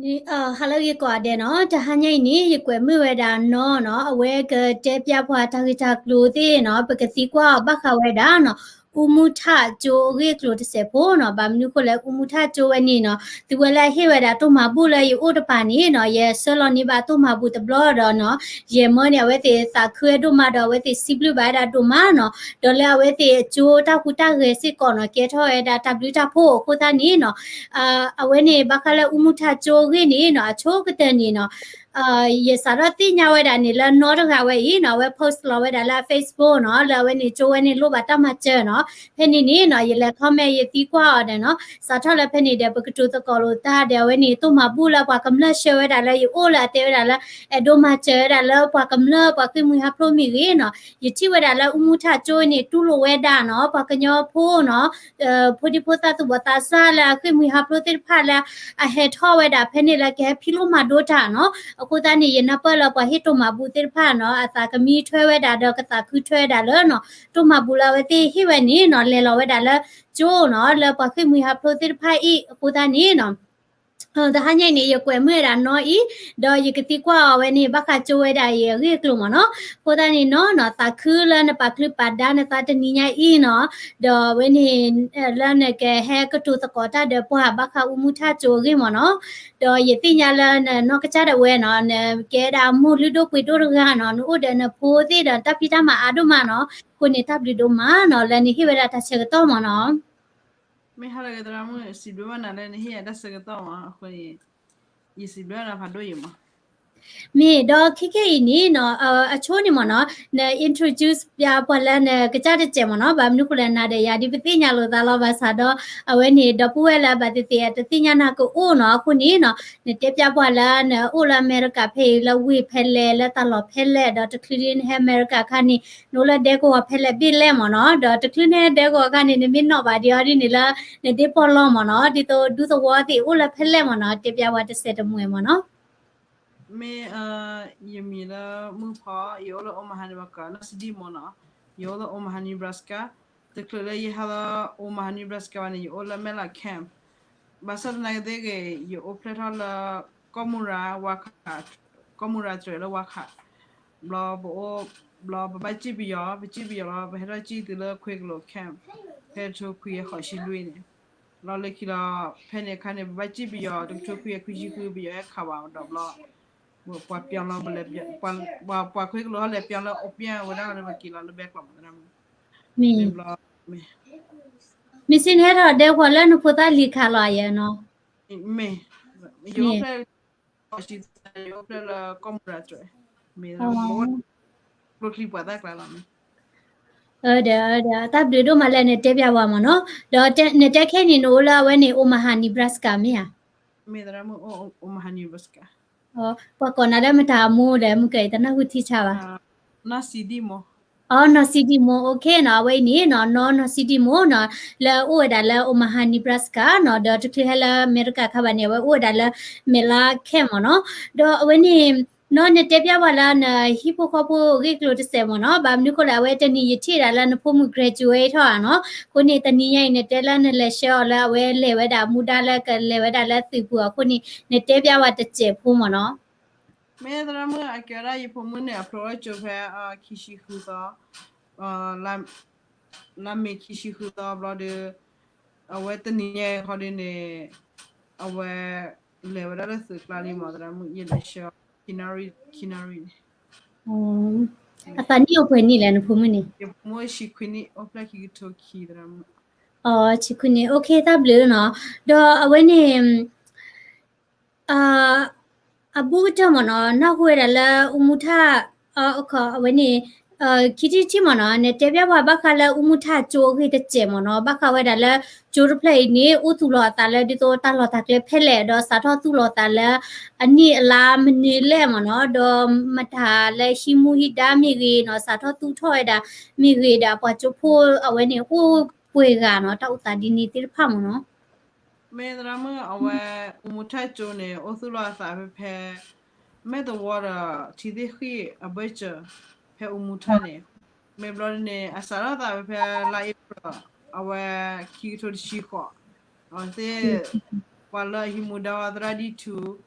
ဟါလၢအဂ့ၤကိးဂၤဒဲးနီၤ, တဟါညါအံၤန့ၣ် ယကွဲးမုာ်ဝဲဒၣ်နီၤနီၤ, အဝဲကတဲပျးပှၤတၢ်ဂ့ၢ်တၢ်ကျိၤသ့ၣ်နီၤ, ပကသံကွၢ်အီၤဘၣ်ဃးဝဲဒၣ်နီၤ, အူမူထၣ်ကၠိအဂ့ၢ်အကျိၤတစဲးဖိနီၤ, ဘၣ်မနုၤဃိလဲၣ် အူမူထၣ်ကၠိဝဲန့ၣ်နီၤ, သုဝဲလၢအဟ့ၣ်ဝဲဒၣ်တိၢ်မၤဘူၣ်လၢယအိၣ်တပၤန့ၣ်နီၤ, ယဆှၢလီၤန့ၢ်ဘၣ်တိၢ်မၤဘူၣ်တဘျီဒီးနီၤ, ယဲၢ်မၢန့ၣ် အဝဲသ့ၣ်သးခုဝဲဒိၣ်မးဒီး အဝဲသ့ၣ်စံးဘျုးဘၣ်ဝဲဒၣ်ဒိၣ်မးနီၤ, ဒီးလၢအဝဲသ့ၣ်အကၠိတၢ်ဟူးတၢ်ဂဲၤစ့ၢ်ကီးနီၤ, ကဲထီၣ်ဝဲဒၣ်တၢ်ဘျုးတၢ်ဖှိၣ်အဃိသတးန့ၣ်နီၤ, အဝဲန့ၣ်ဘၣ်ဃးလၢအူမူထၣ်ကၠိအဂ့ၢ်န့ၣ်နီၤ, အဆိကတၢၢ်န့ၣ်နီၤ, ယစးထီၣ်သ့ၣ်ညါဝဲဒၣ်န့ၣ်လၢနီတဂၤဝဲအံၤနီၤ, အဝဲ post လီၤဝဲဒၣ်လၢ Facebook နီၤ, လၢအဝဲန့ၣ်ကၠိဝဲန့ၣ်လိၣ်ဘၣ်တၢ်မၤစၢၤနီၤ, ဖဲန့ၣ်န့ၣ်နီၤ, ယလဲၤ comment ယသံကွၢ်အီၤဒီးနီၤ, စးထီၣ်လၢဖဲန့ၣ်ဒီး ပကတိၤသကိးလိာ်သးဒီး အဝဲန့ၣ်တိၢ်မၤဘူၣ်လၢပှၤကမျၢၢ်ဆှၢဝဲဒၣ်လၢယအိၣ်လၢအတဲဝဲဒၣ်လၢ အဲၣ်ဒိးမၤစၢၤဝဲဒၣ်လၢပှၤကမျၢၢ် ပှၤဃ့ၢ်မှံဟးဖျိးမ့ၢ်ဂ့ၤနီၤ, ယထံၣ်ဝဲဒၣ်လၢအူမူထၣ်ကၠိန့ၣ် တူၢ်လိာ်ဝဲဒၣ်နီၤ, ပှၤကညီဖိနီၤ, ဖိဒံဖိသၣ်သူၣ်ဘီၣ်သးစၢ်လၢအဃ့ၢ်မှံဟးဖျိးသ့ၣ်တဖၣ်လၢ အဟဲထီၣ်ဝဲဒၣ်ဖဲန့ၣ်လၢကဟဲဖံးလိမၤဒိတၢ်နီၤ, အဃိသတးန့ၣ် ယနၢ်ပၢၢ်လၢပှၤဟ့ၣ်တိၢ်မၤဘူၣ်သ့ၣ်တဖၣ်နီၤ, အသးကမံထွဲဝဲဒၣ်ဒီးကသးခုထွဲဝဲဒၣ်လၢနီၤ, တိၢ်မၤဘူၣ်လၢအဝဲသ့ၣ်ဟ့ၣ်ဝဲန့ၣ်နီၤ, လဲၤလီၤဝဲဒၣ်လၢကၠိနီၤ, လၢပှၤဃ့ၢ်မှံဟးဖျိးသ့ၣ်တဖၣ်အံၤ အဃိသတးန့ၣ်နီၤ တဟါညါအံၤန့ၣ် ယကွဲးမုာ်ဝဲဒၣ်နီၤအံၤ, ဒီးယကသံကွၢ်အီၤဝဲန့ၣ် ဘၣ်ဃးကၠိဝဲဒၣ်အံၤအဂ့ၢ်အကျိၤမ့ၢ်နီၤ, အဃိသတးန့ၣ်နီၤနီၤ, သးခုလၢနပာ်ချုးပာ်ဒါနသးတနံၤညါအံၤနီၤ, ဒီးအဝဲန့ၣ် လၢနကဟဲကတိၤသကိးတၢ်ဒီးပှၤဘၣ်ဃးအူမူထၣ်ကၠိအဂ့ၢ်မ့ၢ်နီၤ, ဒီးယသ့ၣ်ညါလၢနနီၢ်ကစၢ်ဒၣ်ဝဲနီၤ, နကဲဒၣ်မိၢ်လုၢ်ဒိၣ်ပှ့ၤဒိၣ်တဂၤနီၤ, နအိၣ်ဒီးနဖိသ့ၣ်ဒီးတၢ်ဖံးတၢ်မၤအါဒိၣ်မးနီၤ, အဃိန့ၣ်တၢ်ဘျုးဒိၣ်မးနီၤ, လၢနဟ့ၣ်ဝဲဒၣ်တၢ်ဆၢကတီၢ်မ့ၢ်နီၤ. မ့ၢ်ဟါလၢအဂ့ၤသရၣ်မုၣ်, စံးဘျုးဘၣ်နၤလၢနဟ့ၣ်ယၤတၢ်ဆၢကတီၢ်မ့ၢ်အဃိန့ၣ်, ယစံးဘျုးဘၣ်နၤဖးဒိၣ်အံၤမ့ၢ်. မ့ၢ်ဒီးခဲကနံၣ်အံၤန့ၣ်နီၤ, အဆိန့ၣ်မ့ၢ်နီၤ, န introduce ပျးပှၤလၢနကစၢ်တစဲးမ့ၢ်နီၤ, ဘၣ်မနုၤဃိလဲၣ် နၤဒီးယၤဒ်ပသ့ၣ်ညါလိာ်သးလီၤ, ဘၣ်ဆၣ်ဒီး အဝဲန့ၣ် ဒီပုၢ်ဝဲၢ်လၢအဘၣ်သ့ၣ်သ့ၣ် တသ့ၣ်ညါနၤကအိၣ်နီၤ, အဃိန့ၣ်နီၤ, နတဲပျးပှၤလၢနအိၣ်လၢအမဲရကၤဖဲအံၤ လၢဝ့ၢ်ဖဲလဲၣ် လၢတၢ်လီၢ်ဖဲလဲၣ်, ဒီးတချုးဒ်နဟဲအမဲရကၤအခါန့ၣ် နအိၣ်လၢဒဲကဝီၤဖဲလဲၣ်ဘ့ၣ်လဲၣ်မ့ၢ်နီၤ, ဒီးတချုးနဟဲဒဲကဝီၤအခါန့ၣ် နမ့ၢ်နီၣ်ဘၣ်ဒံးအီၤဒ်န့ၣ်လၢ နဒ့ပီၢ်လီၤမ့ၢ်နီၤ, ဒ်သိးဒူသဝီသ့ၣ်အိၣ်လၢဖဲလဲၣ်မ့ၢ်နီၤ, တဲပျးဝဲတစဲးတမှဲၤမ့ၢ်နီၤ. မ့ၢ်, ယမံၤလၢမုၢ်ဖီ, ယအိၣ်လၢ Omaha Nebraska နီၢ်စံဒံၣ်မိၢ်နီၤ, ယအိၣ်လၢ Omaha Nebraska, တချုးလၢယဟဲလၢ Omaha Nebraska ဘၣ်န့ၣ် ယအိၣ်လၢ Metlakatla camp, ဘၣ်ဆၣ်သနာ်က့သ့ၣ်ဂ့ၤ ယအိၣ်ဖျဲၣ်ထီၣ်လၢ ကီၢ်မူရၤ, ကီၢ်မူရၤတြဲၤလၢဝါခး, ဘျီပအိၣ်, ဘျီပဘၣ်စံၣ်ပယီၤ, ပစံၣ်ပယီၤလီၤ ပဟဲထီၣ်စံၣ်သုးလၢ Quiglo camp, ဖဲတကထိခွံကယၤဃိးဆံလွံၢ်န့ၣ်, လီၤလၢခံလီၤ, ဖဲန့ၣ်အခါန့ၣ် ပဘၣ်စံၣ်ပယီၤ တကထိခွံကယၤခွံဆံဃု ပယီၤဟဲခးဝဲဒီးဘျီ, ပှၤပျီလီၤ, ပှၤခွဲကလိၤဟီၣ် လဲၤပျီလၢ အိၣ်ပျဲၢ်ဝဲဒၣ်လၢပက့ၤလီၤလၢဘဲကျိးမ့ၢ်သရၣ်မုၣ်, မ့ၢ်ဘျီ, မ့ၢ်စ့ၢ်နဟဲထီၣ်ဒဲကဝီၤလၢနဖိသၣ်လံၤခးလီၤယဲနီၤ, မ့ၢ်, ယအိၣ်ဖျဲၣ် ယအိၣ်ဖျဲၣ်လၢကီၢ်မူရၤတြဲၤ, မ့ၢ်, ကျိချံပှၤသၣ်ကျါလီၤမ့ၢ်. ဒီး, တၢ်ဘျုးဒိၣ်မးလၢနတဲပျးဝဲမ့ၢ်နီၤ, ဒီးနတဲခဲအံၤန့ၣ် နအိၣ်လၢအဝဲန့ၣ် Omaha Nebraska မ့ၢ်ဧါ. မ့ၢ်သရၣ်မုၣ်, Omaha Nebraska. ပှၤကိးနၤလၢမတၤအမိၢ်ဒီး မုၢ်ကဲအံၤတနၢ်ဟူထံဆါဘၣ်. နီၢ်စံဒံၣ်မိၢ်. အီ နီၢ်စံဒံၣ်မိၢ်, OK နီၤ, အဝဲအံၤန့ၣ်နီၤ, နီၢ်စံဒံၣ်မိၢ်နီၤ, လၢအအိၣ်ဝဲဒၣ်လၢ Omaha Nebraska နီၤ, ဒီးတချုးဟဲလၢအမဲရကၤအခါဘၣ်န့ၣ် အဝဲအိၣ်ဝဲဒၣ်လၢ Metlakatla camp မ့ၢ်နီၤ, ဒီးအဝဲန့ၣ် နီၤ နတဲပျးဝဲလၢနဟံၣ်ဖိဃီဖိအဂ့ၢ်ကျိၤတစဲးမ့ၢ်နီၤ, ဘၣ်မနုၤဃိလဲၣ် အဝဲတနံၤယထံၣ်ဒၣ်လၢနဖိမုၣ် graduate ထီၣ်ဧါနီၤ, အဃိန့ၣ် တနံၤညါအံၤ နတဲလၢနလဲၤဆှၢအီၤလၢအဝဲလဲၤဝဲဒၣ်မူဒါလၢကလဲၤဝဲဒၣ်လၢသုးပူၤအဃိန့ၣ် နတဲပျးဝဲတစဲးဖိမ့ၢ်နီၤ. မ့ၢ်သရၣ်မုၣ် အကဲဝဲဒၣ်ယဖိမုၣ်န့ၣ် အဖျိထီၣ်ကၠိဖဲ ခံဆံဃုသီ, လါမ့ၤခံဆံဃုသီဘျီဒီး အဝဲတနံၤညါအံၤခီဒ်န့ၣ် အဝဲ လဲၤဝဲဒၣ်လၢသုးကျါလံမ့ၢ်သရၣ်မုၣ်, ယလဲၤဆှၢ ခံနၣ်ရံၣ်န့ၣ်. အသးနံၣ်အိၣ်ပှဲၤနံၣ်လဲၣ် နဖိမုၣ်န့ၣ်. ယဖိမုၣ်ဆံခွံနံၣ်, အိၣ်ဖျဲၣ်ခံကထိခံသရၣ်မုၣ်. အီ ဆံခွံနံၣ်, OK တၢ်ဘျုးနီၤ. ဒီးအဝဲန့ၣ် အဘူးကတၢၢ်မ့ၢ်နီၤ, နၢ်ဟူဝဲဒၣ်လၢအူမူထၣ် အဝဲန့ၣ် ခံထံၣ်တထံၣ်မ့ၢ်နီၤ, နတဲပျးပှၤဘၣ်ဃးလၢအူမူထၣ်ကၠိအဂ့ၢ်တစဲးမ့ၢ်နီၤ, ဘၣ်ဃးဝဲဒၣ်လၢကၠိတဖျၢၣ်အံၤန့ၣ် အိၣ်သူၣ်လီၤအသးလၢဒ်သိးတၢ်လီၢ်တၢ်ကျဲဖဲလဲၣ်, ဒီးစးထီၣ်သူၣ်လီၤသးလၢအနံၣ်အလါမနုၤလဲၣ်မ့ၢ်နီၤ, ဒီးမတၤလၢဟံးမူဟံးဒါမ့ၢ်ဂ့ၤနီၤ, စးထီၣ်သူၣ်ထီၣ်ဝဲဒၣ်မ့ၢ်ဂ့ၤဒီး ပှၤကၠိဖိအဝဲန့ၣ်အိၣ်ပှဲၤဂၤနီၤ, တၢ်အိၣ်သးဒ်န့ၣ်သ့ၣ်တဖၣ်မ့ၢ်နီၤ. မ့ၢ်သရၣ်မုၣ် အဝဲ အူမူထၣ်ကၠိန့ၣ် အိၣ်သူၣ်လီၤအသးဖဲဖဲ မဲၢ်သဝီဒီး ထံသ့ၣ်ဃံၣ်အဘၢၣ်စၢၤ ဖဲအူမူထၣ်န့ၣ်, မ့ၢ်ဘျီဒ်န့ၣ် အစးထီၣ်သးဖဲဖဲလါအ့ဖြ့ၣ် အဝဲခံကထိတဆံဃိး, အဝဲသ့ၣ် ပှၤလၢအဟံးမူဒါဝဲသရၣ်ဒံၣ်ထူ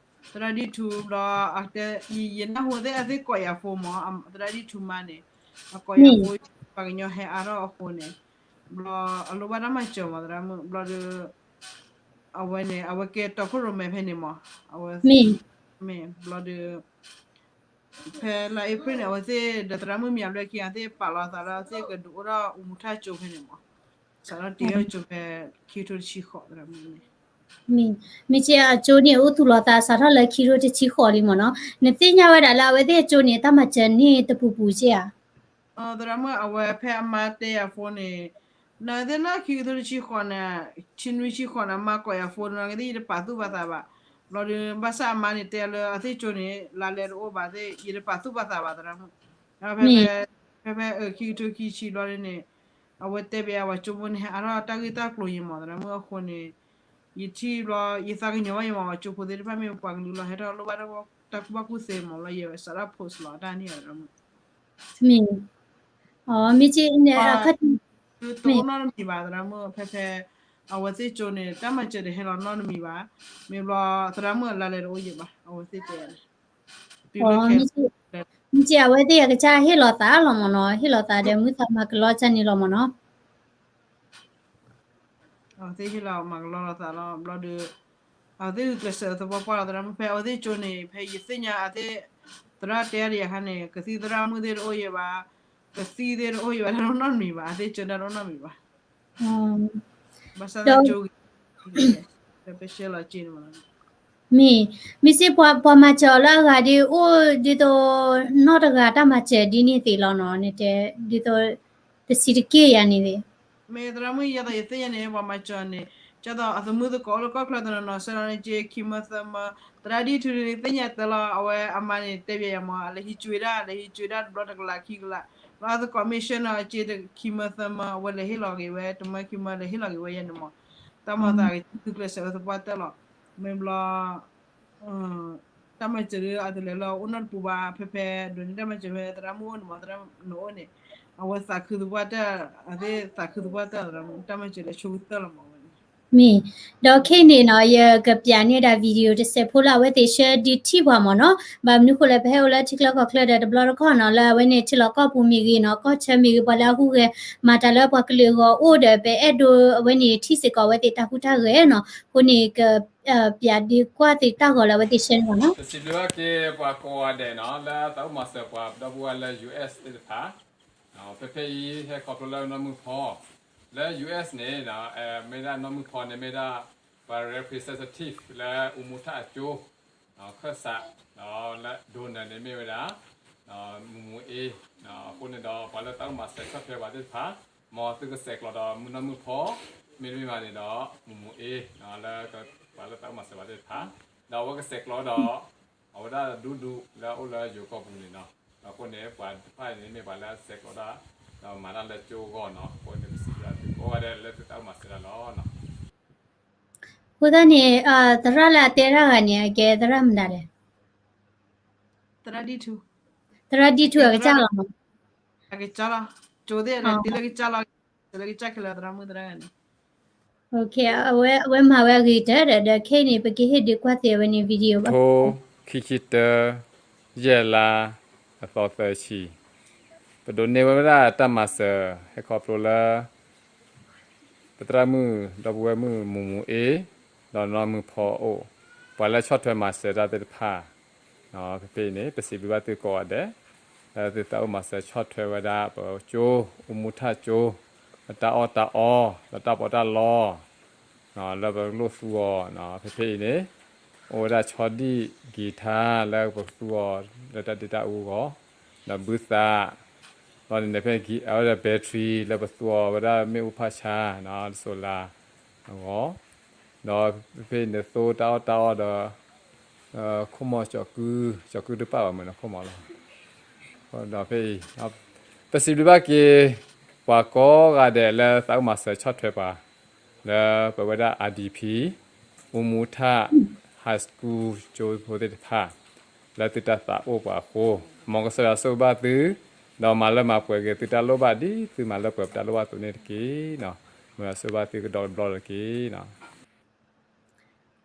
သရၣ်ဒံၣ်ထူဘျီ အတဲ ယ ယနၢ်ဟူသ့ၣ်အသ့ၣ်ကိးယၤဖိမး သရၣ်ဒံၣ်ထူမါန့ၣ် အကိးယၤဖိ ပှၤကညီဟဲအါထီၣ်အဃိန့ၣ် ဘျီအလိၣ်ဘၣ်တၢ်မၤစၢၤမး သရၣ်မုၣ် ဘျီဒီး အဝဲန့ၣ် အဝဲကဲတီခိၣ်ရိၣ်မဲဖဲန့ၣ်မး အဝဲ မ့ၢ်ဘျီဒီး ဖဲလါ April န့ၣ် အဝဲသ့ၣ်ဒီးသရၣ်မုၣ်မံၤအဘျဲၣ်ခံဂၤသ့ၣ်ပာ်လီၤသးလၢအဝဲသ့ၣ်ကဒုးအိၣ်ထီၣ်အူမူထၣ်ကၠိဖဲန့ၣ်မး စးထီၣ်တ့ထီၣ်ကၠိဖဲ ခံကထိတဆံဃိး သရၣ်မုၣ်န့ၣ် မ့ၢ် မ့ၢ်က့အကၠိန့ၣ်အိၣ်သူၣ်လီၤသးစးထီၣ်လၢခံကထိတဆံဃိးလံမးနီၤ နသ့ၣ်ညါဝဲဒၣ်လၢအဝဲသ့ၣ်အကၠိန့ၣ် တၢ်မၤစၢၤန့ၢ်တပူၤပူၤက့ဧါ သရၣ်မုၣ် အဝဲဖဲအမါတဲယၤဖိန့ၣ် နသ့ၣ်နီၣ်ခံကထိတဆံဃိးန့ၣ် ဆံနွံဆံဃိးန့ၣ် အမါကိးယၤဖိန့ၣ် နကသ့ၣ်ယတပာ်သူၣ်ပာ်သးဘၣ် ဘျီဒီး ဘၣ်ဆၣ်အမါန့ၣ်တဲလၢအသ့ၣ်ကၠိန့ၣ် လါလဲတအိၣ်ဘၣ်သ့ၣ် ယတပာ်သူၣ်ပာ်သးဘၣ် သရၣ်မုၣ် ဖဲဖဲ ဖဲဖဲ ခံကထိခံဆံဘျီန့ၣ် အဝဲတဲဘၣ်ယၤ ပှၤကၠိဖိန့ၣ် ဟဲအါထီၣ်တၢ်ဂ့ၢ်တၢ်ကျိၤယံၤမး သရၣ်မုၣ် အဃိန့ၣ် ယထံၣ်ဘျီ ယသးကညီၤဘၣ်ယံၤမး ပှၤကၠိဖိသ့ၣ်တဖၣ်မ့ၢ်ပှၤကလုာ်လီၤ ဟဲထီၣ်လိၣ်ဘၣ်တၢ်ကူၣ်ဘၣ်ကူၣ်သ့မး လၢယဲဝဲစးထီၣ် post လီၤတၢ်န့ၣ် သရၣ်မုၣ် မ့ၢ် မ့ၢ်က့ တအိၣ်နီတမံၤဘၣ် သရၣ်မုၣ် ဖဲဖဲ အဝဲသ့ၣ်ကၠိန့ၣ် တၢ်မၤစၢၤတဟဲလီၤနီတမံၤဘၣ် မ့ၢ်ဘျီ သရၣ်မုၣ်အလါလဲတအိၣ်ယံၤဘၣ် အဝဲသ့ၣ်တဲ မ့ၢ်က့ မ့ၢ်က့အဝဲသ့ၣ်အကစၢ်ဟ့ၣ်လီၤသးလီၤမးနီၤ ဟ့ၣ်လီၤသးဒီးမုၢ်သးမၤကလီကၢ်န့ၣ်လီၤမးနီၤ အဝဲသ့ၣ်ဟ့ၣ်လီၤမၤကလီလီၤသးလီၤ ဘျီဒီး အဝဲသ့ၣ်ဂုာ်ကျဲးစၢးသပှၢ်ပှၢ်လီၤ သရၣ်မုၣ် ဖဲအဝဲသ့ၣ်ကၠိန့ၣ် ဖဲယသ့ၣ်ညါအသ့ၣ် သရၣ်တဲဒ်ယၤခါန့ၣ် ကသံၣ်သရၣ်မုၣ်သ့ၣ်တအိၣ်ယံၤဘၣ် ကသံၣ်သ့ၣ်တအိၣ်ယံၤဘၣ် တၢ်တအိၣ်နီတမံၤဘၣ် အသ့ၣ်ကၠိတၢ်တအိၣ်နီတမံၤဘၣ် ဘၣ်ဆၣ်သနာ်က့ ပဆဲလီၤက့န့ၣ်မး မ့ၢ် မ့ၢ်စ့ၢ်ပှၤမၤစၢၤအီၤလၢအဂၤဒ်အိၣ်ဒ်သိး နီၢ်တဂၤတၢ်မၤစၢၤဒ်န့ၣ်သ့ၣ်လီၤနီၤ နတဲ ဒ်သိး တဆံးတက့ၢ်ယၤန့ၣ်သ့ၣ် မ့ၢ်သရၣ်မုၣ် ယသးယသ့ၣ်ညါန့ၣ် ပှၤမၤစၢၤန့ၣ် ကၢ်သိးအသမုသကိးအိၣ်လၢကီၢ်ချၢတနီၤနီၤ ဆဲးလီၤန့ၣ်က့ ခံမၢသၢမၢ သရၣ်ဒံၣ်ထူန့ၣ် သ့ၣ်ညါတၢ်လီၤ အဝဲအမါန့ၣ် တဲဘၣ်ယၤမး အလဲၤဟံးကွံာ်ဒၣ် လဲၤဟံးကွံာ်ဒၣ်တဘျီတကလးခံကလး ဘျီအသကိးမ့ၢ်ဆှၢနီၤက့ ခံမၢသၢမၢ အဝဲလဲၤဟ့ၣ်လီၤက့ၤဝဲ တမၢခံမၢ လဲၤဟ့ၣ်လီၤက့ၤဝဲယဲန့ၣ်မး တၢ်မၤသးဂုာ်ကျဲးစၢးဝဲသပှၢ်တၢၢ်လီၤ မ့ၢ်ဘျီ တၢ်မၤစၢၤဒီးအတလဲၤလၢအအိၣ်နီတပူၤဘၣ် ဖဲဖဲဒိးန့ၢ်တၢ်မၤစၢၤဖဲသရၣ်မုၣ်အိၣ်န့ၣ်မး သရၣ်မုၣ်အိၣ်န့ၣ် အဝဲသးခုသပှၢ်တၢၢ် အသ့ၣ်သးခုသပှၢ်တၢၢ် တၢ်မၤစၢၤဒီးဆိကတၢၢ်လီၤမးဝဲန့ၣ် မ့ၢ် ဒီးခဲအံၤန့ၣ်နီၤ ယကပျးန့ၢ်ဒၣ် video တစဲးဖိလၢအဝဲသ့ၣ်ဆှၢဒ်ထံၣ်ပှၤမးနီၤ ဘၣ်မနုၤဃိလဲၣ် ပဟဲအိၣ်လၢထံချၢကီၢ်ချၢဒီးတဘျီတခီၣ်နီၤ လၢအဝဲန့ၣ် ထံလီၢ်ကီၢ်ပူၤမ့ၢ်ဂ့ၤနီၤ ကီၢ်ဆၢမ့ၢ်ဂ့ၤ ပှၤလၢအဟူးဂဲၤ မၤတၢ်လၢပှၤကလုာ်အဂီၢ်အိၣ်ဒီး ပအဲၣ်ဒိးအဝဲန့ၣ် ထံၣ်စ့ၢ်ကီးအဝဲသ့ၣ်တၢ်ဟူးတၢ်ဂဲၤနီၤ အဃိန့ၣ် က ပျးဒုးကွၢ်သ့ၣ်တၢ်ဂီၤလၢအဝဲသ့ၣ်ဆှၢန့ၣ်မးနီၤ ပစံးဘျုးဘၣ်က့ၤပှၤကိးဂၤဒဲးနီၤ လၢသးအိၣ်မၤစၢၤပှၤဒီပုၢ်ဝဲၢ်လၢ U S သ့ၣ်တဖၣ် ဖဲဖဲအံၤ ဟဲခီဖျိလၢနီၢ်မုၢ်ဖီ လၢ U S န့ၣ် မ့ၢ်ဒၣ်နီၢ်မုၢ်ဖီန့ၣ် မ့ၢ်ဒၣ်ပှၤ representative လၢအူမူထၣ်အကၠိ ခၢၣ်စး လၢ donor န့ၣ်မ့ၢ်ဝဲဒၣ် မူမူအ့ အဃိန့ၣ်ဒီး ပှၤလၢသးအိၣ်မၤစၢၤဆီၣ်ထွဲပှၤသ့ၣ်တဖၣ် မ်သုကဆဲးကျိးဒီးမုၢ်နီၢ်မုၢ်ဖီ မ့တမ့ၢ်ဘၣ်န့ၣ်ဒီး မူမူအ့ လၢ ပှၤလၢသးအိၣ်မၤစၢၤပှၤသ့ၣ်တဖၣ် ဒီးအဝဲကဆဲးကျိးဒီး အဝဲဒၣ်ဒူဒူလၢအအိၣ်လၢယိၤကီၢ်ပူၤန့ၣ်နီၤ အဃိန့ၣ် ပှၤတဖၣ်န့ၣ်မ့ၢ်ပှၤလၢဆဲးကျိးဒၣ် ဒီးမၤတၢ်လၢကၠိအဂီၢ်နီၤ အဃိန့ၣ် ပစံးဘျုးသုကိးဂၤဒဲးလၢသုတၢ်အိၣ်မၤစၢၤတၢ်လီၤ. အဃိသတးန့ၣ် သရၣ်လၢအတဲတၢ်ဂၤန့ၣ် အကဲသရၣ်မတၤလဲၣ်. သရၣ်ဒံၣ်ထူ သရၣ်ဒံၣ်ထူအကစၢ်လီၤ. အကစၢ်လီၤ. ကၠိသ့ၣ်န့ၣ် တုၤလၢကစၢ်လီၤ လၢကစၢ်ခဲလၢာ်သရၣ်မုၣ်သရၣ်ဂၤန့ၣ် အဝဲမၤဝဲအဂ့ၤကတၢၢ်ဒီး ဒီးခဲအံၤန့ၣ် ပကဟ့ၣ်ဒုးကွၢ်သ့ၣ်အဝဲန့ၣ် video ဘၣ်. ခံဆံတၢ ယဲၢ်လါ အသီသၢဆံ ပဒိးန့ၢ်ဝဲဒၣ်တၢ်မၤစၢၤ ဟဲခီဖျိလၢ ပသရၣ်မုၣ် ဒီပုၢ်ဝဲၢ်မုၣ်မူမူအ့ ဒီးနီၢ်မုၢ်ဖီအိၣ် ပှၤလၢဆီၣ်ထွဲမၤစၢၤတၢ်သ့ၣ်တဖၣ် ဖဲဖဲအံၤန့ၣ် ပစံးဘျုးဘၣ်သုကိးဂၤဒဲး လၢသုသးအိၣ်မၤစၢၤဆီၣ်ထွဲဝဲဒၣ် ပကၠိ အူမူထၣ်ကၠိ အတၢ်အီၣ်တၢ်အီ ဒီးတၢ်ပီးတၢ်လီ လၢပကလိၣ်သူအီၤ ဖဲဖဲအံၤန့ၣ် အိၣ်ဝဲဒၣ်ဆီဒံၣ် guitar လၢပကသူအီၤ လၢတၢ်ဒ့တၢ်အူအဂီၢ် ဒီးဘုသး ဒီးန့ၣ်ဖဲအံၤ အဝဲဒၣ် battery လၢပသူအီၤဝဲဒၣ်မ့ၣ်အူဖးဆါ solar အဂီၢ် ဒီးဖဲဖဲအံၤန့ၣ် သိတၢ်အီၣ်တၢ်အီဒီး ခိၣ်မီၤကၠီၤကု ကၠီၤကုတပာ်ဘၣ်မ့ၢ်နီၤ ခိၣ်မီၤလီၤ. ဒီးဖဲအံၤ ပစံးဘျုးဘၣ်က့ၤ ပှၤကိးဂၤဒဲးလၢသးအိၣ်မၤစၢၤဆီၣ်ထွဲပှၤ လၢပဝဲဒၣ် IDP အူမူထၣ် high school ကၠိဖိသ့ၣ်တဖၣ် လၢသုတၢ်သးအိၣ်ပှၤအဃိ မ်ကစၢ်ယွၤဆိၣ်ဂ့ၤဘၣ်သု ဒီးမၤလၢမၤပှဲၤက့ၤသုတၢ်လိၣ်ဘၣ်ဒ်သုမၤလၢပှဲၤပတၢ်လိၣ်ဘၣ်အသိးန့ၣ်တက့ၢ်. မ်ယွၤဆိၣ်ဂ့ၤဘၣ်သုကဒီးတဘျီတက့ၢ်.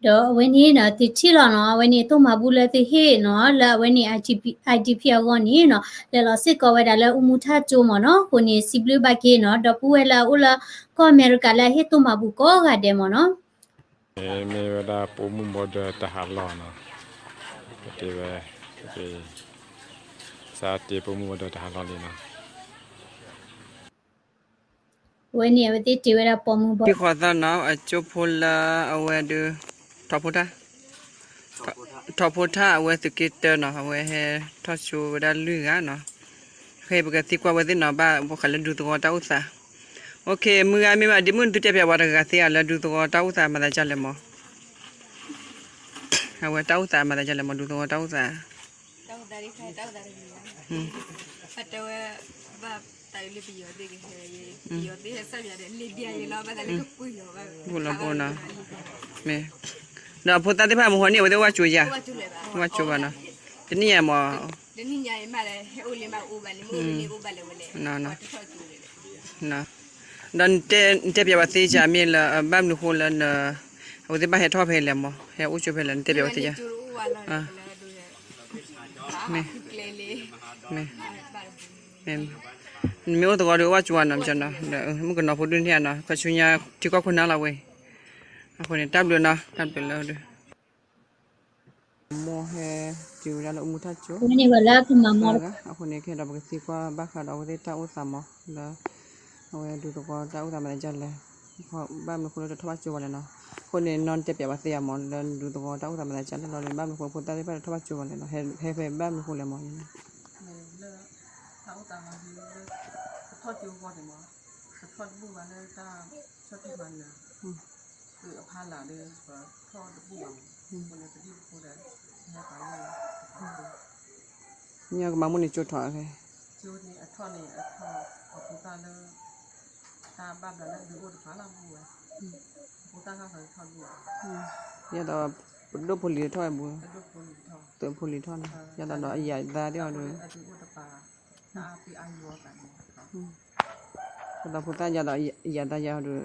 ဒီးအဝဲန့ၣ်နီၤ သုထံၣ်လီၤနီၤ အဝဲန့ၣ်တိၢ်မၤဘူၣ်လၢသုဟ့ၣ်နီၤ လၢအဝဲန့ၣ် IDP အဂီၢ်န့ၣ်နီၤ လဲၤလီၤစ့ၢ်ကီးဝဲဒၣ်လၢအူမူထၣ်ကၠိမ့ၢ်နီၤ အဃိန့ၣ် စံးဘျုးဘၣ်က့ၤနီၤ ဒီပုၢ်ဝဲၢ်လၢအအိၣ်လၢကီၢ်အမဲရကၤလၢအဟ့ၣ်တိၢ်မၤဘူၣ်ကိးဂၤဒဲးမ့ၢ်နီၤ မ့ၢ်ဝဲဒၣ်ပိာ်မုၣ်ဘီဒၢတၢ်ဟးလီၢ်နီၤ, တ့ဝဲ, စးတ့ပိာ်မုၣ်ဘီဒၢတၢ်ဟးလီၢ်လံနီၤ. အဝဲန့ၣ်အဝဲသ့ၣ်တ့ဝဲဒၣ်ပိာ်မုၣ်ဘီ, ဟံၣ်ဃီသီနီၤ အကၠိဖိလၢအဝဲဒုး, ထီၣ်ဖိထၣ်, ထီၣ်ဖိထၣ်အဝဲသုးက့တၢနီၤ အဝဲဟဲထီၣ်ကၠိဝဲဒၣ်လွံၢ်ဂၤနီၤ, ဖဲပကသံကွၢ်ဝဲသ့ၣ်နီၤ ဘၣ်ဘၣ်ဃးလၢဒူသဝီတၢ်အိၣ်သး OK မုၢ်ဂၤမ့ၢ်ဘၣ်ဒ့မုၣ်နသုတဲပၠးပှၤတဂၤဂၤသ့ဧါ လၢဒူသဝီတၢ်အိၣ်သးမၤသးဒ်လဲၣ်မး, အဝဲတၢ်အိၣ်သးမၤသးဒ်လဲၣ်မး ဒူသဝီတၢ်အိၣ်သး, ပတဲဝဲ, ဘၣ်တၢ်လၢပယီၤသ့ၣ်ကဟဲ, ပယီၤသ့ၣ်ဟဲစၢ်ပယီၤဒီး လ့ၤဒံယလီၤ ဘၣ်တၢ်လၢကပှ့ၤလီၤ, ပူၤလီၤပူၤနီၤ, မ့ၢ်, ဒီးအဖိသၣ်သ့ၣ်တဖၣ်မုၢ်ဟီန့ၣ် အဝဲသ့ၣ်ဝၣ်ကၠိယၤ, ဝၣ်ကၠိဘၣ်နီၤ, တနံၣ်ညါမး ဒီးနတဲပၠးဝဲသ့ၣ်ကမ့ၢ်လၢ ဘၣ်မနုၤဃိလၢန, အဝဲသ့ၣ်ဘၣ်ဟဲထီၣ်ဖဲလဲၣ်မး ဟဲအိၣ်ကၠိဖဲလဲၣ် နတဲပၠးဝဲသ့ၣ်ဧါ, မ့ၢ်, နမ့ၢ်အိၣ်သဝီဒီးဝၣ်ကၠိနီၤ မ့ၢ်နီၤ, မုၣ်ကနီၤဖိဒုန့ၣ်ဧါနီၤ ကဆူညါထံကီၢ်ခိၣ်နၢ်လီၤဝဲ, အဃိန့ၣ် တၢ်ဘျုးနီၤ တၢ်ဘျုးလၢဒုး မိၢ်ဟဲတုၤဝဲဒၣ်လၢအူမူထၣ်ကၠိ, အဃိန့ၣ် ခဲဒီးပကသံကွၢ်ဘၣ်ဃးဒီးအဝဲသ့ၣ်တၢ်အိၣ်သးမးလၢ အဝဲဒူသဝီတၢ်အိၣ်သးမၤသးဒ်လဲၣ်, ဘၣ်မနုၤဃိလၢတထီၣ်ဘၣ်ကၠိဘၣ်လဲၣ်နီၤ, အဃိန့ၣ် နီၢ်တဲပၠးဝဲသ့ၣ်ဧါမး လၢဒူသဝီတၢ်အိၣ်သးမၤသးဒ်လဲၣ်လီၤဒီး ဘၣ်မနုၤဃိဖိသၣ်သ့ၣ်တဖၣ်တထီၣ်ဘၣ်ကၠိဘၣ်လဲၣ်နီၤ, ဟဲဖဲဘၣ်မနုၤဃိလဲၣ်မး, လၢ တၢ်အိၣ်သးမး လၢ ပထီၣ်ကၠိအဂီၢ်န့ၣ်မး, ပထီၣ်တဘူၣ်ဘၣ်လၢတၢ်ဆီၣ်တံၢ်မၤနၢၤ, သုးအဖီလာ်ဒီး ပထီၣ်တဘူၣ်ဘၣ်မး, အဃိန့ၣ် ပဒံၣ်ဖိဒီး ဟဲပာ်လၢ ညါကမၤမုၢ်န့ၣ်ကၠိထီၣ်, ကၠိန့ၣ်အထီၣ်န့ၣ် အထီၣ်အဖိသၣ်လၢ တၢ်ဘၣ်ဘျးလၢဒုးအိၣ်တဖၣ်လီၤဘူၣ်ဝဲ, အဖိသၣ်ခါခီထီၣ်ဘူၣ်, ယဲဒီး ပဒိၣ်ဖိလံၤထီၣ်ဝဲဘူၣ်, သုးဖိလံၤထီၣ်န့ၣ် ယဲဒီးဒီးအယၤသါဒ်အီၤဒီး အဒုးအိၣ်တပၤ, တၢ်အါသံအါယွၤသးန့ၣ်, ယဲဒီးဖိသၣ်ယဲဒီး ယၤသါယၤအီၤဒီး